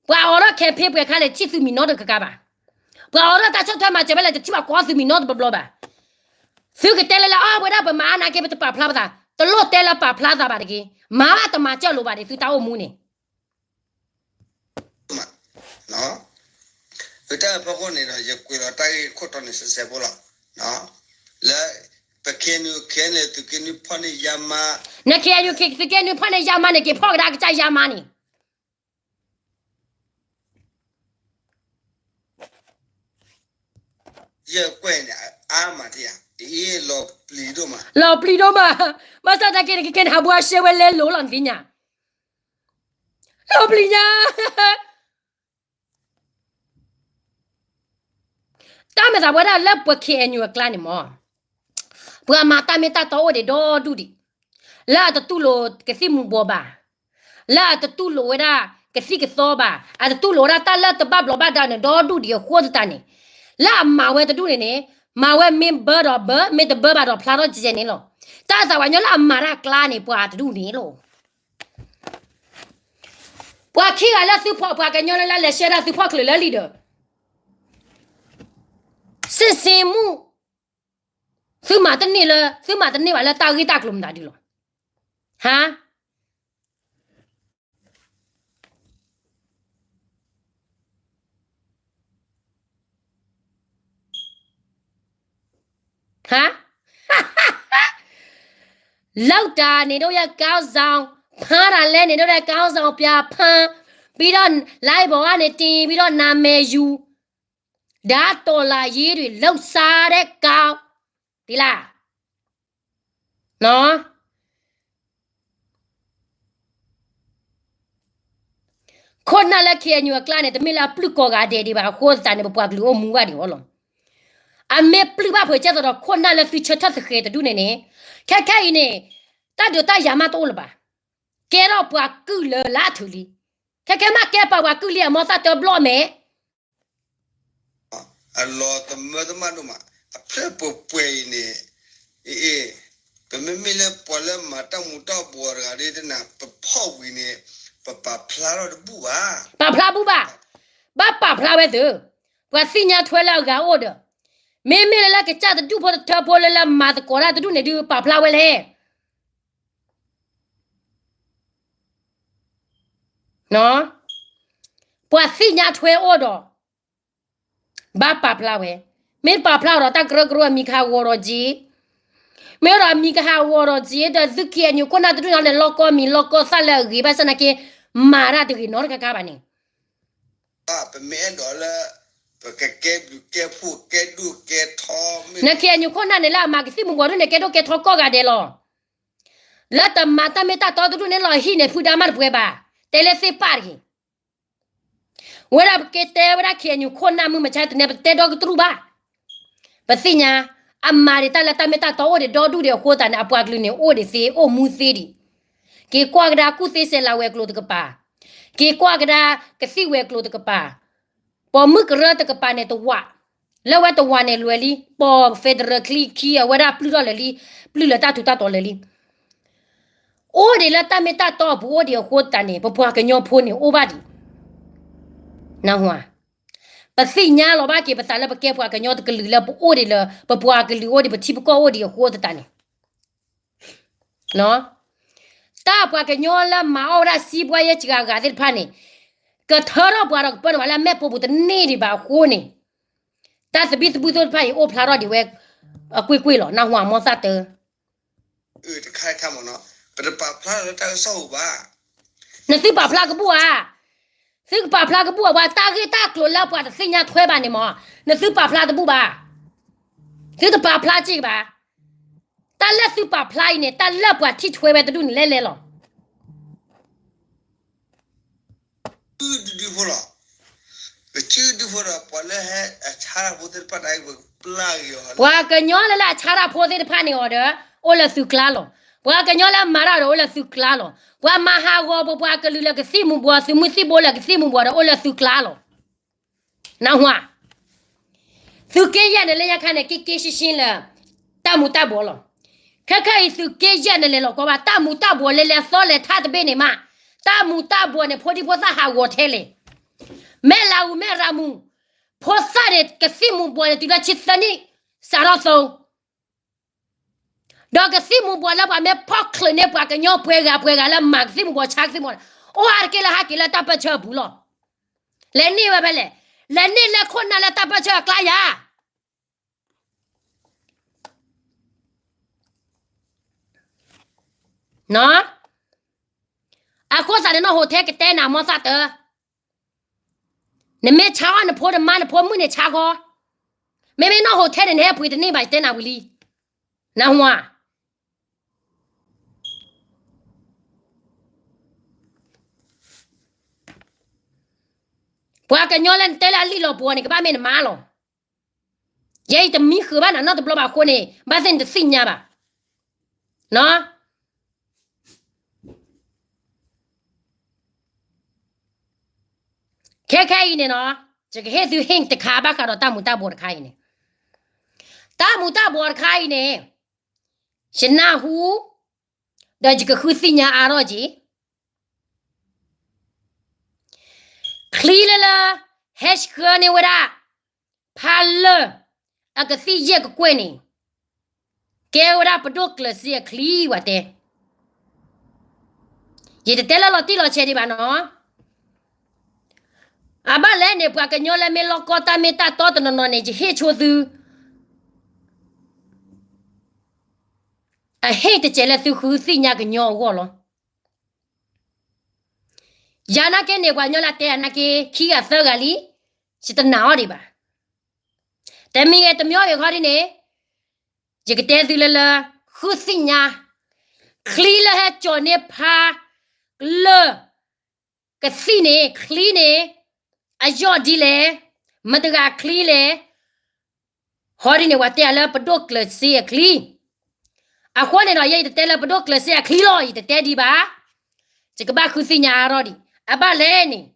ပှၤအိးထီၣ် campaign ပှဲၤခါလဲၣ် တထံၣ်သုမံၤနီတကကါဘၣ်, ပှၤအိးထီၣ်တၢ်ဆီၣ်ထွဲမၤစၢၤဖဲလဲၣ် တထံၣ်ဘၣ်ကိးသုမံၤနီတဘျီဘျီဘၣ်, သုကတဲလၢလၢအီၣ်ဝဲဒၣ်ပမၤအါနာ်က့ ပတပာ်ဖျါပသး, တလိၣ်တဲလၢပာ်ဖျါသးဘၣ်တဂ့ၤ, မၤဘၣ်တမၤစၢၤလိာ်ဘၣ်ဒံးသုတၢ်အိၣ်မူန့ၣ် မး, တၢ်ဖီခိၣ်န့ၣ်ဒီး ယကွဲးလီၤတၢ်ဂ့ၢ်ခိၣ်တီန့ၣ် စဲစဲဖိလီၤ, လၢ ပ KNU KNLA သုးက့နွံဖီၣ်န့ၢ်ယါမါ, န KNU သုးက့နွံဖီၣ်န့ၢ်ယါမါန့ၣ် က့ၤဖီၣ်ကဒါကစၢ်ယါမါန့ၣ် ယကွဲးန့ၣ် အါမးတယၤ, အ့ လီၤပျံၤဒိၣ်မး, လီၤပျံၤဒိၣ်မး, ဘၣ်ဆၣ်သနာ်က့ နကကဲနဟးဘှါရှဲဝဲလဲလိၤလီၤ နသ့ၣ်ညါ, လီၤပျံၤညါ တၢ်မၤသးပဝဲဒၣ်လၢပှၤ KNU အကျါန့ၣ်မၢ်, ပှၤမၤတၢ်မ့ၢ်တၢ်တီအိၣ်ဒံးဒီဒူၣ်ဒံး, လၢအတတူၢ်လိာ်ကသံၣ်မူၤဘှီးဘၣ်, လၢအတတူၢ်လိာ်ဝဲဒၣ်ကသံၣ်ကသီဘၣ်, အတတူၢ်လိာ်ဝဲဒၣ်တၢ်လၢတဘၣ်ဘျီးဘၣ်ဒါန့ၣ်ဒီဒူၣ်ဒံးအဃိသတးန့ၣ်, လၢအမၤဝဲတဒူၣ်န့ၣ်န့ၣ်, မၤဝဲမ့ၢ်ဘၢဒီးဘၢ, မ့ၢ်တဘၢဘၣ်ဒီးဖျါထီၣ်ကဲကဲန့ၣ်လီၤ. တၢ်သးပှၤညီလၢအမၤတၢ်အကျါန့ၣ် ပှၤတဒူၣ်န့ၣ်လီၤ. ပှၤခံဂၤလၢသုဖီၣ် ပှၤကညီလၢလၢလဲၤရှဲဒၣ်သုဖီၣ်ချုးလၢလံဒီး စ့စ့မူၣ်, သုမၤတန့ၢ်လၢ သုမၤတန့ၢ်ဘၣ်လၢတၢ်ဂ့ၢ်တၢ်ကျိၤမတၤဒုလီၤ. ဟါ ဟါ လုပ်တာနေတော့ရကောင်းဆောင်, ဖမ်းတာလဲနေတော့ရကောင်းဆောင်ပြဖမ်း, ပြီးတော့ live ပေါ်ကနေတင်ပြီးတော့နာမည်ယူ, ဒါတော်လှန်ရေးတွေလှုပ်ရှားတဲ့ကောင်, ဒီလား, နော်. ခိၣ်နၢ်လၢ KNU အကျါန့ၣ် တမ့ၢ်လၢအပျုၢ်ကိးဂၤဒဲးဒံးဘၣ် အဃိသတးန့ၣ် ပပှၤကလုာ်အိၣ်မူဘၣ်ဒံးအီၤလီၤ. အမ့ၢ်ပျုၢ်ဘၣ်ဖုးကဲသိးဒီး ခိၣ်နၢ်လၢသုဆၢထၢၣ်သဃဲးတဒူၣ်န့ၣ်န့ၣ်, ခဲခဲအံၤန့ၣ် တၢ်ဒုးတၢ်ယၤမးတအိၣ်လၢၤဘၣ်. ကဲထီၣ်ပှၤကုၢ်လၢလၢအထုးလံ. ခဲခဲမးကဲပှၤပှၤကုၢ်လံ အမီသၣ်တၢဘျီၣ်မဲာ် အလီၤသမၢသမၣ်ဒိၣ်မး, အဖျၢၣ်ပှဲၤပှဲၤအံၤန့ၣ်, အ့, ပမ့မ့ၢ်လၢပှၤလၢမၤတၢ်မူၤတၢ်ဘှီးတဂၤဒ်တနၤ ပဖီၣ်ဝံၤန့ၣ်, ပပာ်ဖျါထီၣ်တဘူၣ်ဘၣ်. ပာ်ဖျါဘူၣ်ဘၣ်, ဘၣ်ပာ်ဖျါဝဲသု, ပှၤသ့ၣ်ညါထွဲလၢအဂၤအိၣ်ဒီး, မ့မ့ၢ်လၢလၢကစၢ်တဒူၣ်ဖိတထၢဖိလၢလၢမၤသကိးတၢ်တဒူၣ်န့ၣ်ဒုး ပာ်ဖျါဝဲလဲၣ်. ပှၤသ့ၣ်ညါထွဲအိၣ်ဒီး ဘၣ်ပာ်ဖျါဝဲ, မ့ၢ်ပာ်ဖျါအီၤဒီးတၢ်ကရၢကရိအမံၤကဟးဂီၤဒီးက့, မ့ၢ်ဒီးအမံၤကဟးဂီၤဒီးက့ ဒီးသုးက့အညိခိၣ်နၢ်တဒူၣ်န့ၣ် လဲၤလီၤကီမံၤလီၤကီသၣ်လၢအဂ့ၤ ဘၣ်ဆၣ်သနာ်က့ မၤတၢ်တဂ့ၤနီတခါခါဘၣ်န့ၣ် နက့အညိခိၣ်နၢ်န့ၣ်လၢအမၤကသံၣ်မူၤဘှီးဒ်န့ၣ် ကဲဒိၣ်ကဲထီကိးဂၤဒဲးလီၤ. လၢတမၤတၢ်မ့ၢ်တၢ်တီတဒူၣ်န့ၣ်လီၤ ဟံၣ်န့ၣ်ဖုဒါမးတပှဲၤဘၣ်, တဲလၢသ့ၣ်ပၢ်တဂ့ၤ ဝဲဒၣ်ပကတဲဝဲဒၣ် က့အညိခိၣ်နၢ်မုၢ်မဆါတနံၤ ပတဲဒီကတြူၢ်ဘၣ်. ပသ့ၣ်ညါ အမၤဒံးတၢ်လၢတၢ်မ့ၢ်တၢ်တီအိၣ်ဒံးဒီဒူၣ်ဒံးအဃိသတးန့ၣ် အပှၤကလုာ်န့ၣ် အိၣ်ဒံးသ့ အိၣ်မူသ့ဒံး, က့ၤကွၢ်ကဒါကူၣ်သ့စဲးလၤဝဲၤကျိၤတကပၤ, က့ၤကွၢ်ကဒါကသံၣ်ဝဲၤကျိၤတကပၤ, ပိာ်မုၣ်ကရၢတကပၤန့ၣ်တဝး, လၢဝဲတဝးန့ၣ်လွဲၤလံ, ပိာ် federal ချံခံအဝဲဒၣ်ပျုၢ်ထီၣ်လၢာ်လံ, ပျုၢ်လၢတၢ်ထူးတၢ်တီၤလၢာ်လံ အိၣ်ဒံးလၢတၢ်မ့ၢ်တၢ်တီအပူၤအိၣ်ဒံးအဃိသတးန့ၣ် ပပှၤကညီဖိန့ၣ်အိၣ်ဘၣ်ဒံး, နၢ်ဟူဧါ, ပသ့ၣ်ညါလီၤဘၣ်က့ၤပသးလၢပကဲပှၤကညီတကလုာ်လၢပအိၣ်ဒံးလၢ ပပှၤကလုာ်အိၣ်ဒံး ပထံပကီၢ်အိၣ်ဒံးအဃိသတးန့ၣ် တၢ်ပှၤကညီလၢမၤအီၣ်ဝဲဒၣ်စံးပှၤယဲၢ်စှၤဂၤသ့ၣ်တဖၣ်န့ၣ် ကထၢထီၣ်ပှၤဒီးကပၢနုာ်ပှၤလၢအမဲာ်ဖိပူၤတန့ၢ်ဒံးဘၣ်အဃိန့ၣ် တၢ်သဘံၣ်သဘုၣ်သ့ၣ်တဖၣ်အံၤအိၣ်ဖျါထီၣ်ဒံးဝဲ အကွ့ၢ်ကွ့ၢ်လီၤ နၢ်ဟူဧါ မီၢ်သၣ်တၢ တခါခါမ့ၢ်နီၤ, ပတပာ်ဖျါလၢတၢ်ကစီၣ်ပူၤဘၣ်. နသုပာ်ဖျါကဘူၣ်ဧါ. သုကပာ်ဖျါကဘူၣ်ဧါ ပှၤတၢ်ဂ့ၢ်တၢ်ကျိၤလၢပှၤတသ့ၣ်ညါထွဲဘၣ်န့ၣ်မ့ၢ် နသုပာ်ဖျါတဘူၣ်ဘၣ်. သုတပာ်ဖျါစ့ၢ်ကီးဘၣ်. တၢ်လၢသုပာ်ဖျါအံၤန့ၣ် တၢ်လၢပှၤထံၣ်ထွဲဝဲတဒူၣ်န့ၣ်လဲၣ်လဲၣ်လီၤ. ဒုးဒုးဖိလီၤ. ကဒုးဒုးဖိဒီး ပှၤလၢဟဲအဆါတၢ်ဖိသ့ၣ်တဖၣ်န့ၣ် ပပျၢ်က့ၤအီၤလီၤ. ပှၤကညီလၢလၢအဆါတၢ်ဖိသ့ၣ်တဖၣ်န့ၣ်အီၤဒီး အိၣ်လၢသုကျါလီၤ. ပှၤကညီလၢအမၤတၢ်အီၤဒီး အိၣ်လၢသုကျါလီၤ. ပှၤမၤဟးဂီၤပပှၤကလုာ်လၢကသံၣ်မူၤဘှီး သုးမုၢ်သံၣ်ဘိလၢကသံၣ်မူၤဘှီးဒီး အိၣ်လၢသုကျါလီၤ. နၢ်ဟူဧါ. သုးက့ယဲၢ်န့ၣ်လၢညါခါန့ၣ် က့က့ရှင်းရှင်းလၢ တၢ်မူၤတၢ်ဘှီးလီၤ. ခဲခဲအံၤသုးက့ယဲၢ်န့ၣ်လဲၤလီၤကီဘၣ် တၢ်မူၤတၢ်ဘှီးလဲၤလဲၤသီလဲၤထးတဘ့ၣ်န့ၣ်မး, တၢ်မူၤတၢ်ဘှီးန့ၣ် ဖိဒံဖိသၣ်ဟးဂီၤထဲလဲၣ်. မဲၢ်လးအူမဲၢ်ရၤမူ, ဖိသၣ်န့ၣ် ကသံၣ်မူၤဘှီးန့ၣ် တုၤလၢဆံသၢနံၣ် စးထီၣ်သိ ဒီးကသံၣ်မူၤဘှီးလၢပှၤမ့ၢ်ဖီၣ်ချုးန့ၢ်ပှၤကညီပှဲၤဂၤပှဲၤဂၤလၢမၤကသံၣ်မူၤဘှီးဆါကသံၣ်မူၤဘှီးန့ၣ် အိၣ်ဟးတက့ၢ်လၢဟးက့ၤလၢတၢ်ပၢၢ်ဆၢအပူၤလီၤ. လဲၤန့ၢ်ဝဲဖဲလဲၣ်, လဲၤန့ၢ်လၢခိၣ်နၢ်လၢတၢ်ပၢၢ်ဆၢအကျါယၤ အဃိသတးန့ၣ် နီၢ်ဟိးထဲကတဲနၤ မီၢ်သၣ်တၢ, နမ့ၢ်ဆါအီၣ်နဖိနမါနဖိမုၣ်န့ၣ်ဆါဃီ, မ့မ့ၢ်နီၢ်ဟိးထဲန့ၣ် နဟဲပှ့ၤတန့ၢ်ဘၣ် ယတဲနၤဝံၤလံ, နၢ်ဟူဧါ. ပှၤကညီလၢနတဲလၢအလံၣ်လီၤပှီၤန့ၣ် ကဘၣ်မ့ၢ်နမါလီၤ. ယဲအံၤတမံဃုာ်ဘၣ်နၤနီတဘျီဘၣ်အဃိန့ၣ် ဘၣ်သ့ၣ်နတသ့ၣ်ညါဘၣ်. ခဲခဲအံၤန့ၣ်နီၤ ယကဟ့ၣ်သု hint တခါဘၣ်ဃးဒီးတၢ်မူၤတၢ်ဘှီးတခါအံၤန့ၣ်, တၢ်မူၤတၢ်ဘှီးတခါအံၤန့ၣ် ယနၢ်ဟူ ဒီးယကဃုသ့ၣ်ညါအါထီၣ်က့ၤ ချံလၢလၢ ဟဲဆှၢန့ၢ်ဝဲဒၣ် ဖးလၢာ် အကသံၣ်ယဲၢ်ကကွဲၢ်န့ၣ် ကဲဝဲဒၣ်ပဒိၣ်ကျၢၤစ့အချံဝဲတဲ. ယတတဲလၢလီၤတံၢ်လီၤဆဲးဒံးဘၣ်နီၤ. အဘၣ်လဲၣ်န့ၣ် ပှၤကညီလၢမ့ၢ်လီၢ်ကီၢ်တၢ်မ့ၢ်တၢ်တီတနီၤနီၤန့ၣ် ယဟ့ၣ်ဆိသု အဟ့ၣ်တစဲးလၢသုဃုသ့ၣ်ညါကညီအဂီၢ်လီၤ. ယၤနာ်က့န့ၣ် ပှၤကညီလၢတဲယၤနာ်က့ ခံဂၤသၢဂၤလံ, ယတနာ်အီၤဒံးဘၣ်. တမံၤဂ့ၤတမံၤဂ့ၤခီဒ်န့ၣ် ယကတဲသုလၢလၢ ဃုသ့ၣ်ညါ ချံလၢဟဲကၠီၤန့ၢ်ဖးလၢာ် ကသံၣ်န့ၣ် ချံန့ၣ် အယီၢ်ဒ်လဲၣ်, မတၤတဂၤချံလဲၣ်, ဟီဒ်န့ၣ် ပှၤတဲယၤလၢပဒိၣ်ကျၢၤစ့အချံ. အဃိန့ၣ်ဒီး ယဲယတတဲလၢပဒိၣ်ကျၢၤစ့အချံလီၤ, ယတတဲဒံးဘၣ်. ယကဘၣ်ဃုသ့ၣ်ညါအါထီၣ်ဒံး. အဘၣ်လဲၣ်န့ၣ်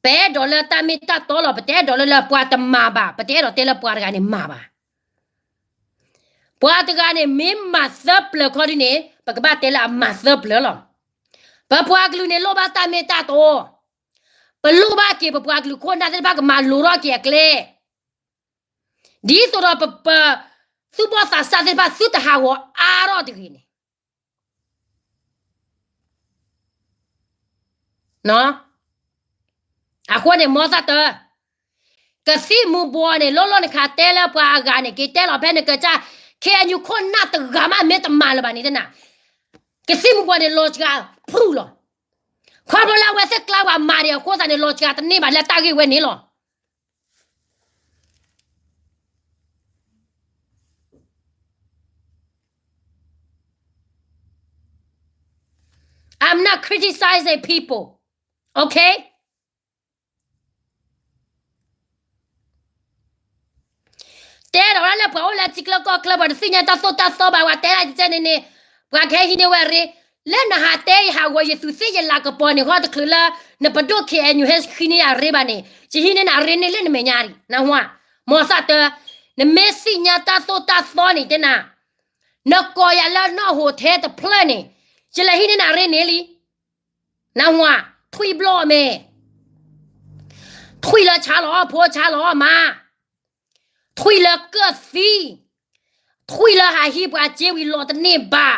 ပအဲၣ်ဒိးလၢတၢ်မ့ၢ်တၢ်တီလီၤ, ပတအဲၣ်ဒိးလၢလၢပှၤတမၤဘၣ်, ပတအဲၣ်ဒိးတဲလၢပှၤတဂၤန့ၣ်မၤဘၣ်. ပှၤတဂၤန့ၣ် မ့ၢ်မၤသၢပျၢၤခီဒ်န့ၣ် ပကဘၣ်တဲလၢအမၤသၢပျၢၤလီၤ. ပပှၤကလုာ်န့ၣ်လိၣ်ဘၣ်တၢ်မ့ၢ်တၢ်တီ, ပလိၣ်ဘၣ်က့ၤ ပပှၤကလုာ်ခိၣ်နၢ်သ့ၣ်တဖၣ်ကမၤလိထီၣ်က့ၤအကျဲ ဒ်သိးဒီးပ ပ သူၣ်ဘီၣ်သးစၢ်သ့ၣ်တဖၣ် သုတဟးဂီၤအါထီၣ်တဂ့ၤန့ၣ်. အဃိန့ၣ် မ်သးတၢ် ကသံၣ်မူၤဘှီးန့ၣ် လီၤလီၤနခးတဲလၢပှၤအဂၤန့ၣ် က့ၤတဲလီၤဖဲနကစၢ် ခ့ၣ်အဲၣ်ယူၣ် ခိၣ်နၢ်တဂၤမးမ့ၢ်တမၤလၢၤဘၣ်န့ၣ်တနၤ ကသံၣ်မူၤဘှီးန့ၣ် လီၤစှၤဖျူၣ်လီၤ. ခီဖျိလၢအဝဲသ့ၣ်ကျါပှၤမၤဒံးအဃိသတးန့ၣ် လီၤစှၤတန့ၢ်ဘၣ်လၢတၢ်ဂ့ၢ်ဝဲန့ၣ်လီၤ. I'm not criticizing people, okay? တဲဒီးလၢပှၤအိၣ်လၢထံချၢကီၢ်ချၢ ပှၤတသ့ၣ်ညါတၢ်သိၣ်တၢ်သီဘၣ် ပှၤတဲဒၣ်ကဲန့ၣ်န့ၣ် ပှၤကဟဲဟံးန့ၢ်ဝဲအရ့ လၢနဟးတဲယဟးဂီၤယသူးသ့ၣ်ယလၤကပီၤန့ၣ် ဃီတချုးလၢ နပဒိၣ် ခ့ၣ်အဲၣ်ယူၣ် ဟဲဟံးန့ၢ်အရ့ဘၣ်န့ၣ် ယဟံးန့ၢ်နၤအရ့န့ၣ်လၢနမဲာ်ညါဒံး နဟါ မ်သးတၢ် နမ့ၢ်သ့ၣ်ညါတၢ်သိၣ်တၢ်သီန့ၣ်တဲနၤ နကိးယၤလၢနီၢ်ဟိးထဲတဖျၢၣ်န့ၣ် ယလဲၤဟံးန့ၢ်နၤအရ့န့ၣ်လံ နဟါ ထွံၣ်ဘျီၣ်မဲာ် ထွံၣ်လၢဆါလီၤအီၣ်ဖိဆါလီၤအီၣ်မါ, ထွံၣ်လၢကၢၣ်သံ, ထွံၣ်လၢဟးဟံးပှၤစ့ဝံၤလီၤတန့ၢ်ဘၣ်.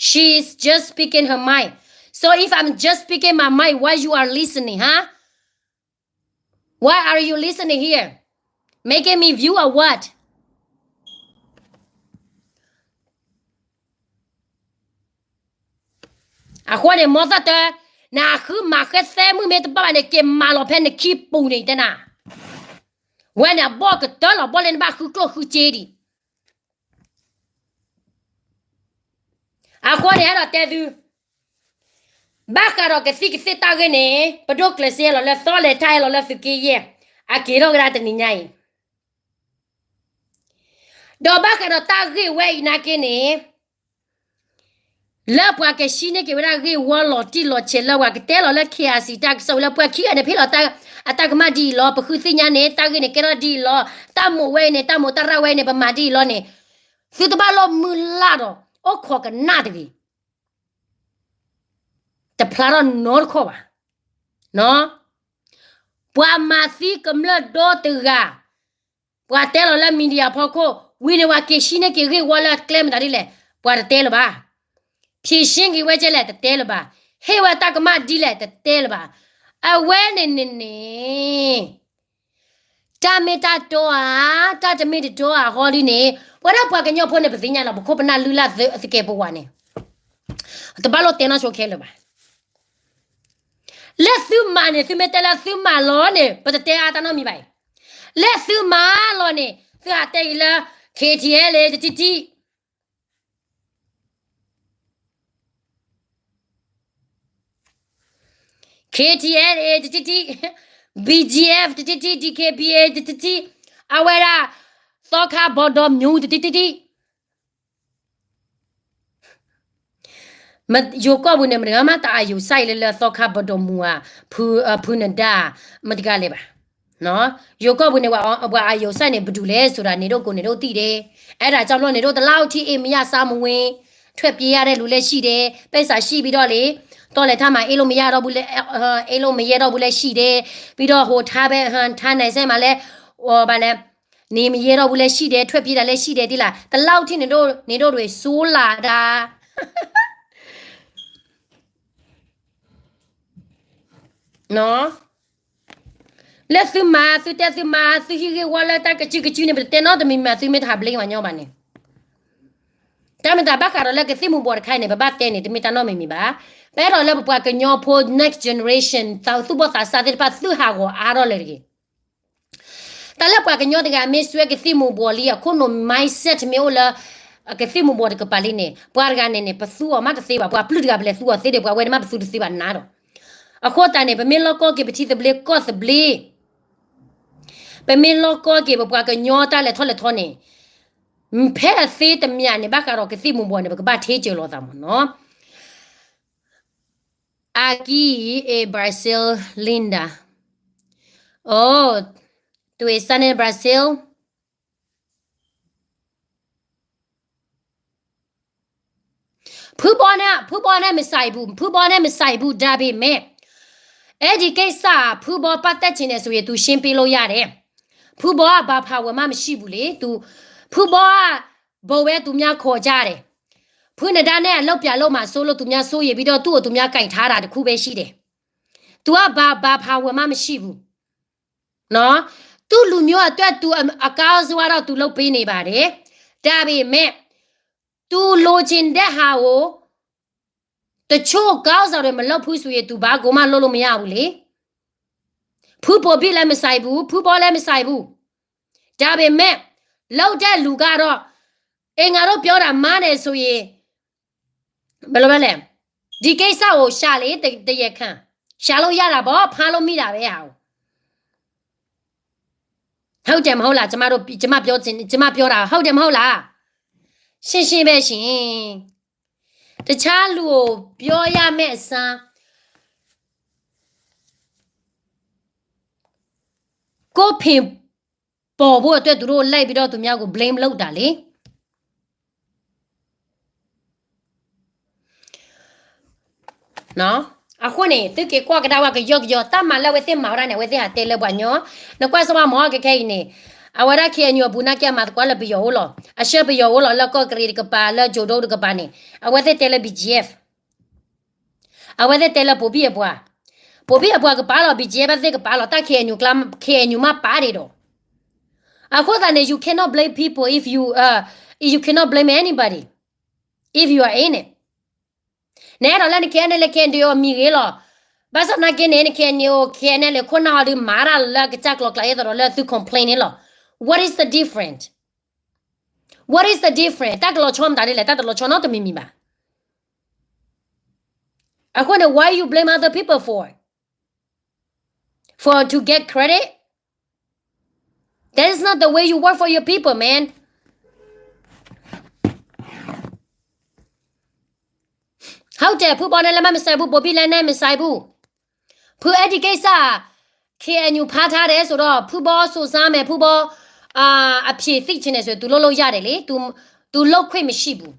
She's just speaking her mind. So if I'm just speaking my mind, why you are listening, huh? Why are you listening here? Making me view or what? အဃိန့ၣ် မ်သးတၢ် နဃုမၤဃဲသဲမုၣ်မ့ၢ်တဘၣ်ဘၣ်န့ၣ် က့ၤမၤလီၤဖဲနခံပူၤန့ၣ်တဲနၤ, ဝဲန့ၣ်အဘီၣ်ကတၢၢ်လီၤ ဘီၣ်လၢနဘၣ်ဃုကျိၣ်ဃုစ့ဒံး. အဃိန့ၣ် အဲၣ်ဒိးတဲသု, ဘၣ်ဃးဒီးကသံၣ်ကသ့ၣ်တၢ်ဂ့ၢ်န့ၣ် ပဒိၣ်ကျဲးစ့ဟဲလီၤလၢသီလဲၤထါဟဲလီၤလၢသုးက့ယဲၢ်, အက့ၤထီၣ်ကဒါတနံၤညါအံၤ ဒီးဘၣ်ဃးဒီးတၢ်ဂ့ၢ်ဝဲအံၤနာ်က့န့ၣ်, လၢပှၤကဟံးန့ၢ်က့ၤဝဲဒၣ်ဂ့ၢ်ဝီလီၤတံၢ်လီၤဆဲးလၢပှၤကတဲလီၤလၢ KIC တၢ်ကစီၣ်ဝဲလၢပှၤခံဂၤန့ၣ် ဖဲလီၤအတၢ်ကမၣ်ဒ်အံၤလီၤ, ပဃုသ့ၣ်ညါန့ၣ် တၢ်ဂ့ၢ်န့ၣ်ကဲထီၣ်ဒ်အံၤလီၤ, တၢ်မိးဝဲအံၤန့ၣ် တၢ်မိးတၢ်ရၣ်ဝဲအံၤန့ၣ် ပမၤဒ်အံၤလီၤန့ၣ်, သုတဘၣ်လီၤမုၢ်လၢ်ဒီး အိၣ်ခိးကနၣ်တဂ့ၤ တဖျါထီၣ်နီတခီၣ်ဘၣ်. ပှၤမၤသံကမျၢၢ်ဒိတဂၤ, ပှၤတဲလီၤလၢ media ဖီခိၣ်, ဝံၤန့ၣ် ပှၤက့ၤဟံးန့ၢ်က့ၤဂ့ၢ်ဝီလၢကျဲမတၤဒ်လဲၣ်, ပှၤတတဲလၢၤဘၣ်. ဖြေရှင်းက့ၤဝဲကဲလဲၣ် တတဲလၢၤဘၣ်. ဟ့ၣ်ဝဲတၢ်ကမၣ်ဒ်လဲၣ် တတဲလၢၤဘၣ်. အဝဲန့ၣ်န့ၣ်န့ၣ် တၢ်မ့ၢ်တၢ်တီဧါ, တၢ်တမ့ၢ်တတီဧါ ဟီဒ်န့ၣ်, ပဝဲဒၣ်ပှၤကညီဖိန့ၣ် ပသ့ၣ်ညါလီၤ, ပခိၣ်ပနၢ်လုၢ်လၢ်သကဲးပဝးန့ၣ်, တဘၣ်လိၣ်တဲနီၢ်ဆိခဲလၢာ်ဘၣ်. လၢသုမၤန့ၣ် သုမ့ၢ်တဲလၢသုမၤလီၤန့ၣ် ပတတဲအါတၢ်နီတမံၤဘၣ်အံၤ, လၢသုမၤလီၤန့ၣ် သုဟးတဲက့ၤလၢ KTLA တထံၣ်ထံၣ် KTLA တထံၣ်ထံၣ်, BGF တထံၣ်ထံၣ်, DKBA တထံၣ်ထံၣ်, အဝဲဒၣ် သီခါဘီဒီမူ တထံၣ်ထံၣ်ထံၣ်, ယိၤကီၢ်ပူၤန့ၣ် မတဂၤမးတၢ်အာရုံစိုက်လၢလၢသီခါဘီဒီမူဧါ, ဖုနဒါ, မတဂၤလဲၣ်ဘၣ်. ယိၤကီၢ်ပူၤန့ၣ် ပှၤအာရုံစိုက်န့ၣ် ဘဒူလဲၣ်ဆိုတာ နဒိၣ်ကိးနဒိၣ်တံၢ်ဒဲး, အဲဒါကြောင့်မို့ နဒိၣ်တလောက်ထိ အိမ်မရ စားမဝင်, ထွက်ပြေးရတဲ့လူလည်းရှိတယ်, ပိုက်ဆံရှိပြီးတော့လေ, သွားလည်ထမ်းမှာ အိပ်လို့မရတော့ဘူးလဲ, အိပ်လို့မရဲတော့ဘူးလည်းရှိတယ်, ပြီးတော့ ဟို ထားပဲ, ထားနိုင်စက်မှာလည်း, ဟို ဘာလဲ, နေမရဲတော့ဘူးလည်းရှိတယ်, ထွက်ပြေးတာလည်းရှိတယ် သီလၢ်, တလောက်ထိ နဒိၣ်, နဒိၣ်တွေ ဆိုးလာတာ. လၢသုမၤ, သုတဲသုမၤ, သုဟံးဂ့ၢ်ဝီလၢတၢ်ကစုကစုန့ၣ် ပတတဲနီတမံၤမး သုမ့ၢ်တဟးဘျ့မၤညီဘၣ်န့ၣ်, တၢ်မ့ၢ်တၢ်ဘၣ်ဃးဒီးလၢကသံၣ်မူၤဘှီးတခါအံၤန့ၣ် ပဘၣ်တဲန့ၣ် တမ့ၢ်တၢ်နီတမံၤမံၤဘၣ်. ပအဲၣ်ဒိးလၢပပှၤကညီဖိ next generation သူၣ်ဘီၣ်သးစၢ်သ့ၣ်တဖၣ် သုဟးဂီၤအါထီၣ်လၢၤတဂ့ၤ. တၢ်လၢပှၤကညီတဂၤ မ့ၢ်စွဲကသံၣ်မူၤဘှီးလံ အခိၣ်နူာ် mindset မ့ၢ်အိၣ်လၢ ကသံၣ်မူၤဘှီးတကပၤလံန့ၣ် ပှၤတဂၤန့ၣ်န့ၣ် ပသူအီၤမးတသ့ဘၣ်, ပှၤပျုၢ်တဂၤပလဲၤသူအီၤသ့ဒီး ပှၤဝဲန့ၣ်မးပသူတသ့ဘၣ်နၤဒီး. အဃိသတးန့ၣ် ပမ့ၢ်လီၢ်ကီၢ်က့ၤပထံသဘျ့ကီၢ်သဘျ့, ပမ့ၢ်လီၢ်ကီၢ်က့ၤပပှၤကညီတၢ်လဲၤထီၣ်လဲၤထီန့ၣ်, ဖဲအသ့တမံၤန့ၣ် ဘၣ်ဃးဒီးကသံၣ်မူၤဘှီးန့ၣ် ပကဘၣ်ထ့စၢၤလိာ်သးမ့ၢ်နီၤ. Aqui é Brazil, linda. Oh, tu estás em Brasil? ဖုဘီန့ၣ်, ဖုဘီန့ၣ်မ့ၢ်စံးဘူး, ဖုဘီန့ၣ်မ့ၢ်စံးဘူး ဒါပေမဲ့, အဲဒီကိစ္စ ဖုဘီပတ်သက်ချင်တယ်ဆိုရင် သူရှင်းပေးလို့ရတယ်. ဖုဘီက ဘာ power မှမရှိဘူးလေ, သူ, ဖုဘီက ဘဝဲသူများခေါ်ကြတယ်. ဖ ဖုနဒါနဲၣ်အလုပ်ပြလုပ်မှာစိုးလို့ သူများစိုးရိမ်ပြီးတော့ သူ့ကို သူများကင်ထားတာတစ်ခုပဲရှိတယ်။ သူကဘာ ဘာ power မှမရှိဘူးနော်။ သူ့လူမျိုးအတွက် သူအ အကောင်းဆုံးကတော့ သူလုပ်ပေးနေပါတယ်။ ဒါပေမဲ့ သူလိုချင်တဲ့ဟာကို တချို့ခေါင်းဆောင်တွေမလုပ်ဘူးဆိုရင် သူဘာကိုမှလုပ်လို့မရဘူးလေ။ ဖုဘိုဘိလည်းမဆိုင်ဘူး။ ဖုဘီလည်းမဆိုင်ဘူး။ ဒါပေမဲ့ လုပ်တဲ့လူကတော့ အဲ ငါတို့ပြောတာမှားတယ်ဆိုရင် ဘယ်လိုပြောလဲ ဒီကိစ္စကို ရှာလေ တ- တရားခံ ရှာလို့ရတာပေါ့။ ဖမ်းလို့မိတာပဲဟာကို ဟုတ်တယ်မဟုတ်လား ကျမတို့- ကျမပြော- ကျမပြောတာ ဟုတ်တယ်မဟုတ်လား ရှင်းရှင်းပဲရှင်။ တခြားလူကိုပြောရမယ့်အစား ကိုယ့်ဖင်ပေါ်ဖို့အတွက် သူတို့လိုက်ပြီးတော့ သူများကို blame လုပ်တာလေ။ အဃိန့ၣ် သုက့ၤကွၢ်ကဒါဝဲကယီကယီ တၢ်မၤလၢအဝဲသ့ၣ်မၤဝဲဒၣ်န့ၣ် အဝဲသ့ၣ်ဟးတဲလၢပှၤညီ, နကွၢ်စ့ၢ်ကီးမ့ၢ် ကခဲအံၤန့ၣ် အဝဲဒၣ် K N U အပူၤနာ်က့ အမၤသကိးလၢပယီၤအိၣ်လီၤ, အဆှၢပယီၤအိၣ်လီၤ လၢကီၢ်ကရံတကပၤ လၢကၠိၤဒိတကပၤန့ၣ် အဝဲသ့ၣ်တဲလၢ B G F အဝဲသ့ၣ်တဲလၢ ပိာ်ဘံၣ်အပှၤ, ပိာ်ဘံၣ်အပှၤကပၤလီၤ B G F သ့ၣ်ကပၤလီၤ တၢ် K N U ကျါ K N U မ့ၢ်ပာ်ဒံးဒီး, အဃိသတးန့ၣ် you cannot blame people if you, uh, you cannot blame anybody if you are in it. နအဲၣ်ဒိးလၢန K N L A K N D O အမံၤဂ့ၤလီၤ, ဘၣ်ဆၣ်သနာ်က့န့ၣ် န K N U K N L A ခိၣ်နၢ်ဟီဒုးမၤတၢ်လၢအကစၢ်ကျိၤကျဲ အဲၣ်ဒိးလၢသု complain န့ၣ်လီၤ. What is the difference? What is the difference? တၢ်ကလီၤဆီမတၤဒ်လဲၣ်, တၢ်တလီၤဆီနီတမံၤမံၤဘၣ်. အဃိန့ၣ် why you blame other people for? For to get credit? That is not the way you work for your people, man. ဟုတ်တယ်, ဖုဘီန့ၣ်လည်းမဆိုင်ဘူး, ဘိုဘိလည်းနဲ့မဆိုင်ဘူး. ဖု အဲ့ဒီကိစ္စ K N U ဖမ်းထားတယ်ဆိုတော့ ဖုဘီစုံစမ်းမယ်, ဖုဘီ အာ, အဖြေသိချင်တယ်ဆိုရင် သူလုပ်လို့ရတယ်လေ, သူ, သူလုပ်ခွင့်မရှိဘူး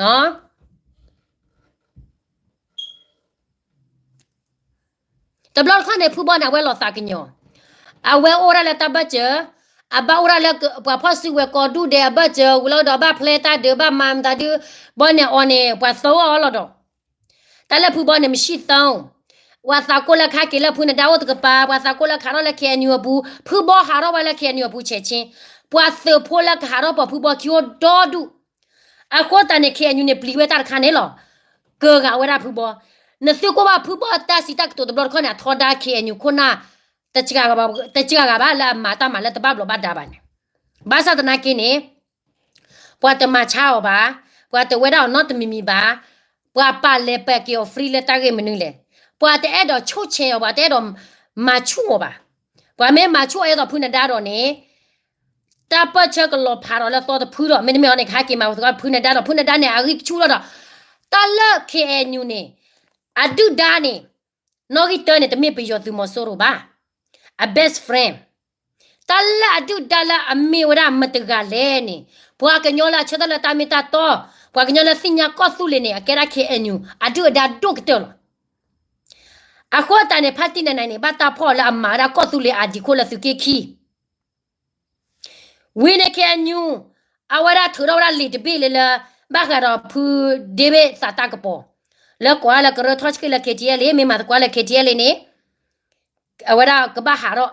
နော်. တဘျီတခီန့ၣ် ဖုဘီန့ၣ် အဝဲလီၤသးကညီၤ, အဝဲအိၣ်ဒၣ်လၢတၢ်ဘၢၣ်စၢၤ, အဘၣ်အိၣ်ဒၣ်လၢပှၤဖီၣ်စုကဝဲၤကိးဒူၣ်ဒဲးအဘၢၣ်စၢၤ, ဝံၤလီၤဒီးဘၣ်ဖျဲတၢ်ဒုး ဘၣ်မၤမတၤဒုး, ဘီန့ၣ်အီၤန့ၣ် ပှၤသၢအီၤလီၤဒီး, တၢ်လၢဖုဘီန့ၣ် မရှီသီ, ပှၤသးကိၢ်လၢခါက့ၤလၢဖုနဒါအိၣ်တကပၤ, ပှၤသးကိၢ်လၢခးထီၣ်လၢ K N U အပူၤ, ဖုဘီဟးထီၣ်ဝဲလၢ K N U အပူၤဆဲးဆ့, ပှၤသုးဖိလၢကဟးထီၣ်ပိာ်ဖုဘီခံအိၣ်ဒီဒူၣ်. အဃိသတးန့ၣ် K N U န့ၣ် ပျံၤဝဲတၢ်တခါန့ၣ်လီၤ. ကဂၤဝဲဒၣ်ဖုဘီ, နသုကွၢ်ဘၣ်ဖုဘီတၢ်စံးတၢ်ကတိၤတဘျီတခီန့ၣ် အထီဒါ K N U ခိၣ်နၢ် တစှၤဂၤဘၣ်လၢအမၤတၢ်မၤလၢတဘၣ်ဘျီးဘၣ်ဒါဘၣ်န့ၣ်, ဘၣ်ဆၣ်သနာ်က့န့ၣ် ပှၤတမၤဆါအီၤဘၣ်, ပှၤတဝဲဒၣ်အီၤနီတမံၤမံၤဘၣ်, ပှၤပာ်လဲၤပာ်က့ၤအီၤ free လၢတၢ်ဂ့ၢ်မနုၤလဲၣ်, ပှၤတအဲၣ်ဒိးဆိၣ်ဆဲးအီၤ, ပှၤတအဲၣ်ဒိးမၤဆူၣ်အီၤဘၣ်. ပှၤမ့ၢ်မၤဆူၣ်အီၤအဲၣ်ဒိးဖုနဒါဒီးန့ၣ်, တၢ်ပၢၢ်ဆၢကလီၤဖးဒီးလၢသီတဖုဒီး မ့တမ့ၢ်အီၤန့ၣ် ကဟဲက့ၤမၤသကိးဖုနဒါဒီး ဖုနဒါန့ၣ် အဂံၢ်ဆူၣ်ထီၣ်ဒီး, တၢ်လၢ K N U န့ၣ် အဒုၣ်ဒါန့ၣ် နီၣ်ဂံၢ်တၢန့ၣ် တမ့ၢ်ပယီၤသုးမီၤစိရိၤဘၣ်, အ best friend, တၢ်လၢအဒုၣ်ဒါလၢအမ့ၢ်ဝဲဒၣ်မတဂၤလဲၣ်န့ၣ်, ပှၤကညီလၢအဆၢထၢၣ်လၢတၢ်မ့ၢ်တၢ်တီ, ပှၤကညီလၢသ့ၣ်ညါကီၢ်သူလ့ၤန့ၣ် အကဲဒၣ် K N U အဒုၣ်အဒါဒိၣ်ကတၢၢ်လီၤ. အဃိသတးန့ၣ် ဖါတံၢ်နၤနၤန့ၣ် ဘၣ်တၢ်ဖီၣ်လၢအမၤဝဲဒၣ်ကီၢ်သူလ့ၤ ID ခိၣ်လၢသုးက့ခံ ဝံၤန့ၣ် K N U အဝဲဒၣ်ထုးထီၣ်ဝဲဒၣ်လံာ်တဘ့ၣ်လၢလၢ ဘၣ်ဃးဒီးဖု David သးတၢ်ကပီၤ, လၢကိးလၢကရၢထီၣ်ဆှံလၢ K T L A မ့ၢ်မၤသကိးလၢ K T L A န့ၣ်, အဝဲဒၣ်ကဘၣ်ဟးထီၣ်,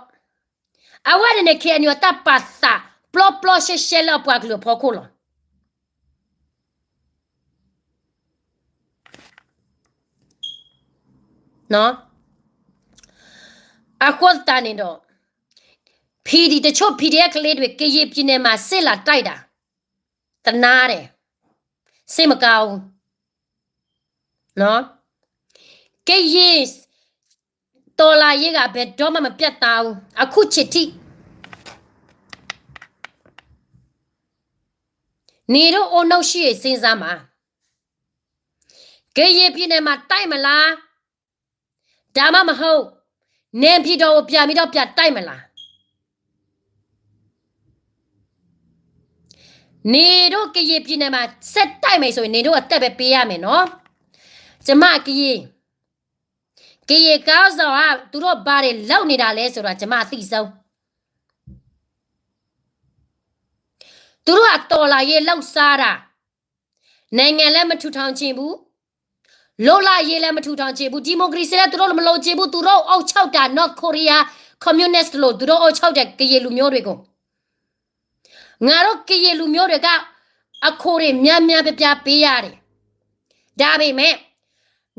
အဝဲန့ၣ်န့ၣ် K N U အတၢ်ပာ်သးပျီပျီရှဲရှဲလၢအပှၤကလုာ်အဖီခိၣ်လီၤ. အဃိသတးန့ၣ်ဒီး PD တချို့ PDF ကလေးတွေ ကရင်ပြည်နယ်မှာ စစ်လာတိုက်တာ တနာတယ်, စိတ်မကောင်းဘူးနော်. ကရင် တော်လှန်ရေးက ဘယ်တော့မှ မပြတ်သားဘူး, အခုချိန်ထိ နေတို့ အိုးနုတ်ရှိရင် စဉ်းစားမှာ, ကရင်ပြည်နယ်မှာ တိုက်မလား, ဒါမှမဟုတ် နေပြည်တော်ကို ပြန်ပြီးတော့ ပြန်တိုက်မလား. နေတို့ ကရင်ပြည်နယ်မှာ ဆက်တိုက်မယ်ဆိုရင် နေတို့ အသက်ပဲ ပေးရမယ်နော်. ကျမ ကရင် ကရင်ခေါင်းဆောင်က သူတို့ ဘာတွေ လုပ်နေတာလဲဆိုတာ ကျမ အသိဆုံး. သူတို့က တော်လှန်ရေး လုပ်စားတာ, နိုင်ငံလည်း မထူထောင်ချင်ဘူး, လွတ်လပ်ရေးလည်း မထူထောင်ချင်ဘူး, democracyလည်း သူတို့မလိုချင်ဘူး, သူတို့အုပ်ချုပ်တာ North Korea communist လို သူတို့အုပ်ချုပ်တဲ့ ကရင်လူမျိုးတွေကို ငါတို့ကရင်လူမျိုးတွေက အခွန်တွေများများပြားပြားပေးရတယ်, ဒါပေမဲ့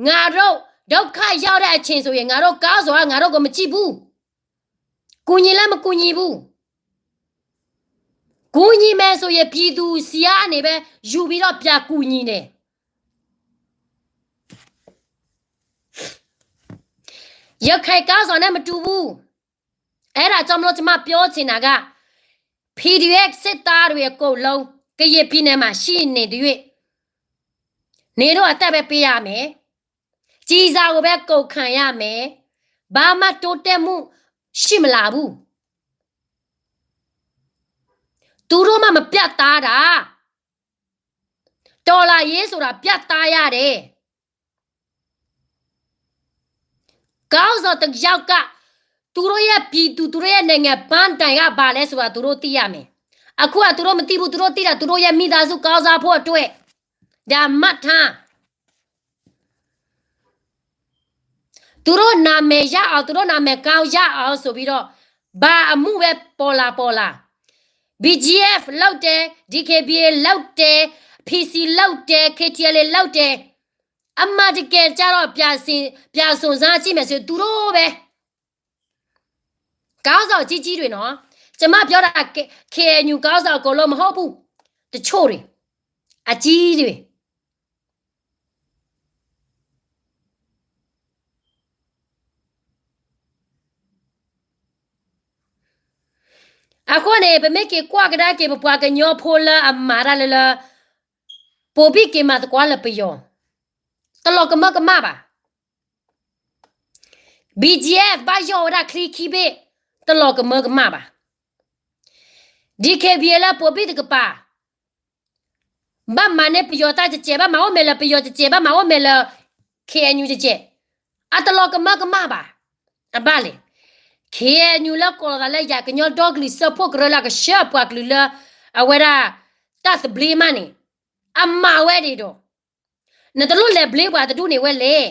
ငါတို့ဒုက္ခရောက်တဲ့အချိန်ဆိုရင် ငါတို့ခေါင်းဆောင်က ငါတို့ကိုမကြည့်ဘူး, ကူညီလည်းမကူညီဘူး, ကူညီမယ်ဆိုရင် ပြည်သူဆီကနေပဲ ယူပြီးတော့ပြန်ကူညီတယ်. ရခိုင်ခေါင်းဆောင်နဲ့မတူဘူး. အဲ့ဒါကြောင့်မလို့ ကျွန်မပြောချင်တာက PDF စစ်သားတွေအကုန်လုံး ကရင်ပြည်နယ်မှာရှိနေသရွေ့ နေတို့အသက်ပဲပေးရမယ်, ကျည်ဆံကိုပဲကုန်ခံရမယ်, ဘာမှတိုးတက်မှုရှိမလာဘူး. သူတို့မှမပြတ်သားတာ, တော်လှန်ရေးဆိုတာပြတ်သားရတယ်. ခေါင်းဆောင်တစ်ယောက်က သူတို့ရဲ့ပြည်သူ သူတို့ရဲ့နိုင်ငံ ပန်းတိုင်က ဘာလဲဆိုတာ သူတို့သိရမယ်. အခုက သူတို့မသိဘူး, သူတို့သိတာ သူတို့ရဲ့မိသားစု ကောင်းစားဖို့အတွက်, ဒါမှတ်ထား. သူတို့နာမည်ရအောင်, သူတို့နာမည်ကောင်းရအောင်ဆိုပြီးတော့ ဘာအမှုပဲပေါ်လာပေါ်လာ, BGF လုပ်တယ်, DKBA လုပ်တယ်, PC လုပ်တယ်, KTLA လုပ်တယ်, အမှန်တကယ်ကျတော့ ပြန်စင်- ပြန်စုံစမ်းကြည့်မယ်ဆိုရင် သူတို့ပဲ. ခေါင်းဆောင်ကြီးကြီးတွေနော်. ကျွန်မပြောတာ K- KNU ခေါင်းဆောင်အကုန်လုံးမဟုတ်ဘူး, တချို့တွေ, အကြီးတွေ. အဃိန့ၣ် ပမ့ၢ်က့ၤကွၢ်ကဒါက့ၤ ပပှၤကညီဖိလၢအမၤတၢ်လၢလၢ ပိာ်ဘံၣ်က့ၤမၤသကိးလၢပယီၤ, တလီၤကမၢကမၣ်ဘၣ်. BGF ဘၣ်ယီၢ်ဝဲဒၣ်ချံခံဘ့ၣ်, တလီၤကမၢကမၣ်ဘၣ်. DKBA လၢပိာ်ဘံၣ်တကပၤ ဘၣ်မၤန့ၢ်ပယီၤတၢ်ကဲးကဲး, ဘၣ်မၤအိၣ်မဲာ်လၢပယီၤကဲးကဲး, ဘၣ်မၤအိၣ်မဲာ်လၢ KNU ကဲးကဲး, အတလီၤကမၢကမၣ်ဘၣ်. အဘၣ်လဲၣ်. KNU လၢကိးလီၤသးလၢယၤ ကညီဒီကလုာ်စၢဖှိၣ်ကရၢလၢအကဆှၢအပှၤကလုာ်လၢ အဝဲဒၣ် တၢ်သဘျ့မးန့ၣ်, အမၤဝဲဒၣ်ဒီး နတလိၣ်လဲၤဘျ့ပှၤတဒူၣ်န့ၣ်ဝဲလဲၣ်.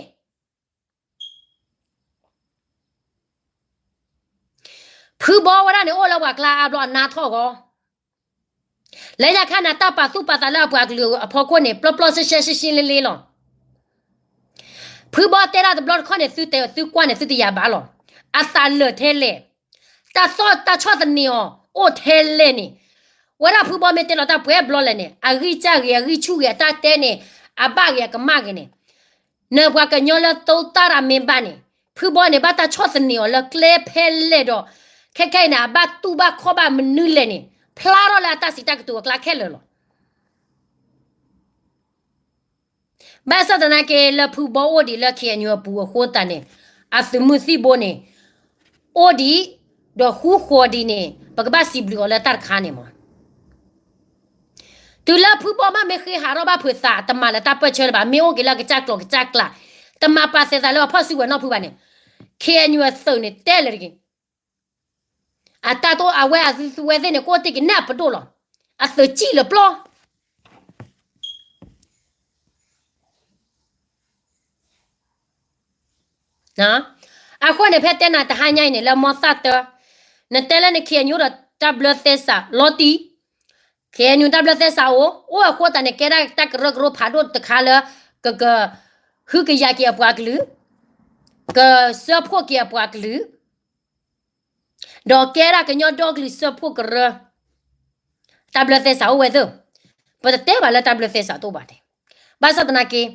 ဖုဘီဝဲဒၣ်န့ၣ်အိၣ်လၢပှၤကျါအါဘျီအနါထီၣ်ဂီၢ်, လၢညါခါန့ၣ် တၢ်ပာ်သူၣ်ပာ်သးလၢအပှၤကလုာ်အဖီခိၣ်န့ၣ် ပျီပျီရှဲရှဲရှင်းရှင်းလင်းလင်းလီၤ. ဖုဘီတဲဒၣ်တဘျီတခီၣ်န့ၣ် သုတဲသုကွၢ်န့ၣ် သုတယာ်ဘၣ်လီၤ. အသးလၢာ်ထဲလဲၣ်, တၢ်သီၣ်တၢ်ဆီၣ်သနံးအီၤအိၣ်ထဲလဲၣ်န့ၣ်, ဝဲဒၣ်ဖုဘီမ့ၢ်တဲလီၤတၢ်ပှဲၤဘျီလဲၣ်န့ၣ် အဂံၢ်စၢ်ဂ့ၤ အဂံၢ်ဆူၣ်ဂ့ၤ အတၢ်တဲန့ၣ် အဘၣ်ဂ့ၤအကမၣ်ဂ့ၤန့ၣ်, နပှၤကညီလၢသိတၢ်ရၤမ့ၢ်ဘၣ်န့ၣ်, ဖုဘီန့ၣ် ဘၣ်တၢ်ဆီၣ်သနံးအီၤလၢကျဲဖဲလဲၣ်ဒီး, ခဲခဲအံၤန့ၣ် အဘၣ်တူၢ်ဘၣ်ခီၣ်ဘၣ်မနုၤလဲၣ်န့ၣ် ဖျါထီၣ်လၢအတၢ်စံးတၢ်ကတိၤအကျါခဲလၢာ်လီၤ. ဘၣ်ဆၣ်သနာ်က့ လၢဖုဘီအိၣ်ဒံးလၢ KNU အပူၤအဃိသတးန့ၣ်, အသုးမုၢ်သံၣ်ဘိန့ၣ် အိၣ်ဒံး, ဒီးဃူဃီၤဒံးန့ၣ် ပကဘၣ်စံးဘျုးအီၤလၢတၢ်တခါန့ၣ်မး. တုၤလၢဖုဘီမ့ၢ်ဃ့ဟးထီၣ်ဘၣ်ဖုးသး တမၤလၢတၢ်ပၢၢ်ဆၢလၢၤဘၣ်, မ့ၢ်အိၣ်က့ၤလၢအကစၢ်ကျိာ်ကစၢ်ကျး, တမၤပာ်သဲးသးလၢအဖီၣ်စုဝဲၤနီၢ်ဖုဘၣ်န့ၣ်, KNU အသုးန့ၣ်တဲလၢာ်တဂ့ၤ. အတၢ်တိၢ်အဝဲအသုဝဲသ့ၣ်န့ၣ် ကအိၣ်တ့ၢ်က့ၤန့ၢ်အပဒိၣ်လီၤ. အသုးကံၣ်လၢပျီ အဃိန့ၣ် ဖဲတဲနၤတဟါညါအံၤန့ၣ် လၢမီသၣ်တၢ, နတဲလၢန KNU ဒီးတၢ်ဘျၢသဲစးလီၤတံၢ်, KNU တၢ်ဘျၢသဲစးအိၣ်, အိၣ်အဃိသတးန့ၣ် ကဲဒၣ်တၢ်ကရၢကရိဖးဒိၣ်တခါလၢ ကကဟုကယာ်က့ၤအပှၤကလုာ်, ကစၢဖှိၣ်က့ၤအပှၤကလုာ် ဒီးကဲဒၣ်ကညီဒီကလုာ်စၢဖှိၣ်ကရၢ တၢ်ဘျၢသဲစးအိၣ်ဝဲသ့ၣ်, ပတတဲဘၣ်လၢတၢ်ဘျၢသဲစးတအိၣ်ဘၣ်တဲ. ဘၣ်ဆၣ်သနာ်က့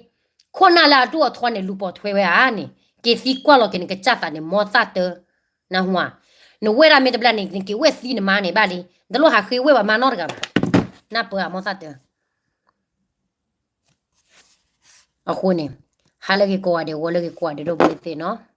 ခိၣ်နၢ်လၢအဒိၣ်အထီန့ၣ် လူၤပိာ်ထွဲဝဲဧါန့ၣ် က့ၤသံကွၢ်လီၤက့ၤနကစၢ်သးန့ၣ် မီသၣ်တၢ, နၢ်ဟူဧါ, နဝဲၢ်ဒၣ်မ့ၢ်တဘျါန့ၣ် နက့ၤဝဲၢ်သံနမါန့ၣ်ဘၣ်လံ, နတလိၣ်ဟးဃ့ဝဲၢ်ပှၤမါနီတဂၤဘၣ်, နၢ်ပၢၢ်ဧါ မီသၣ်တၢ. အဃိန့ၣ် ဟါလၢဂ့ၤကိးဂၤဒဲး ဂီၤလၢဂ့ၤကိးဂၤဒဲး ဒီပုၢ်ဝဲၢ်သ့ၣ်နီၤ.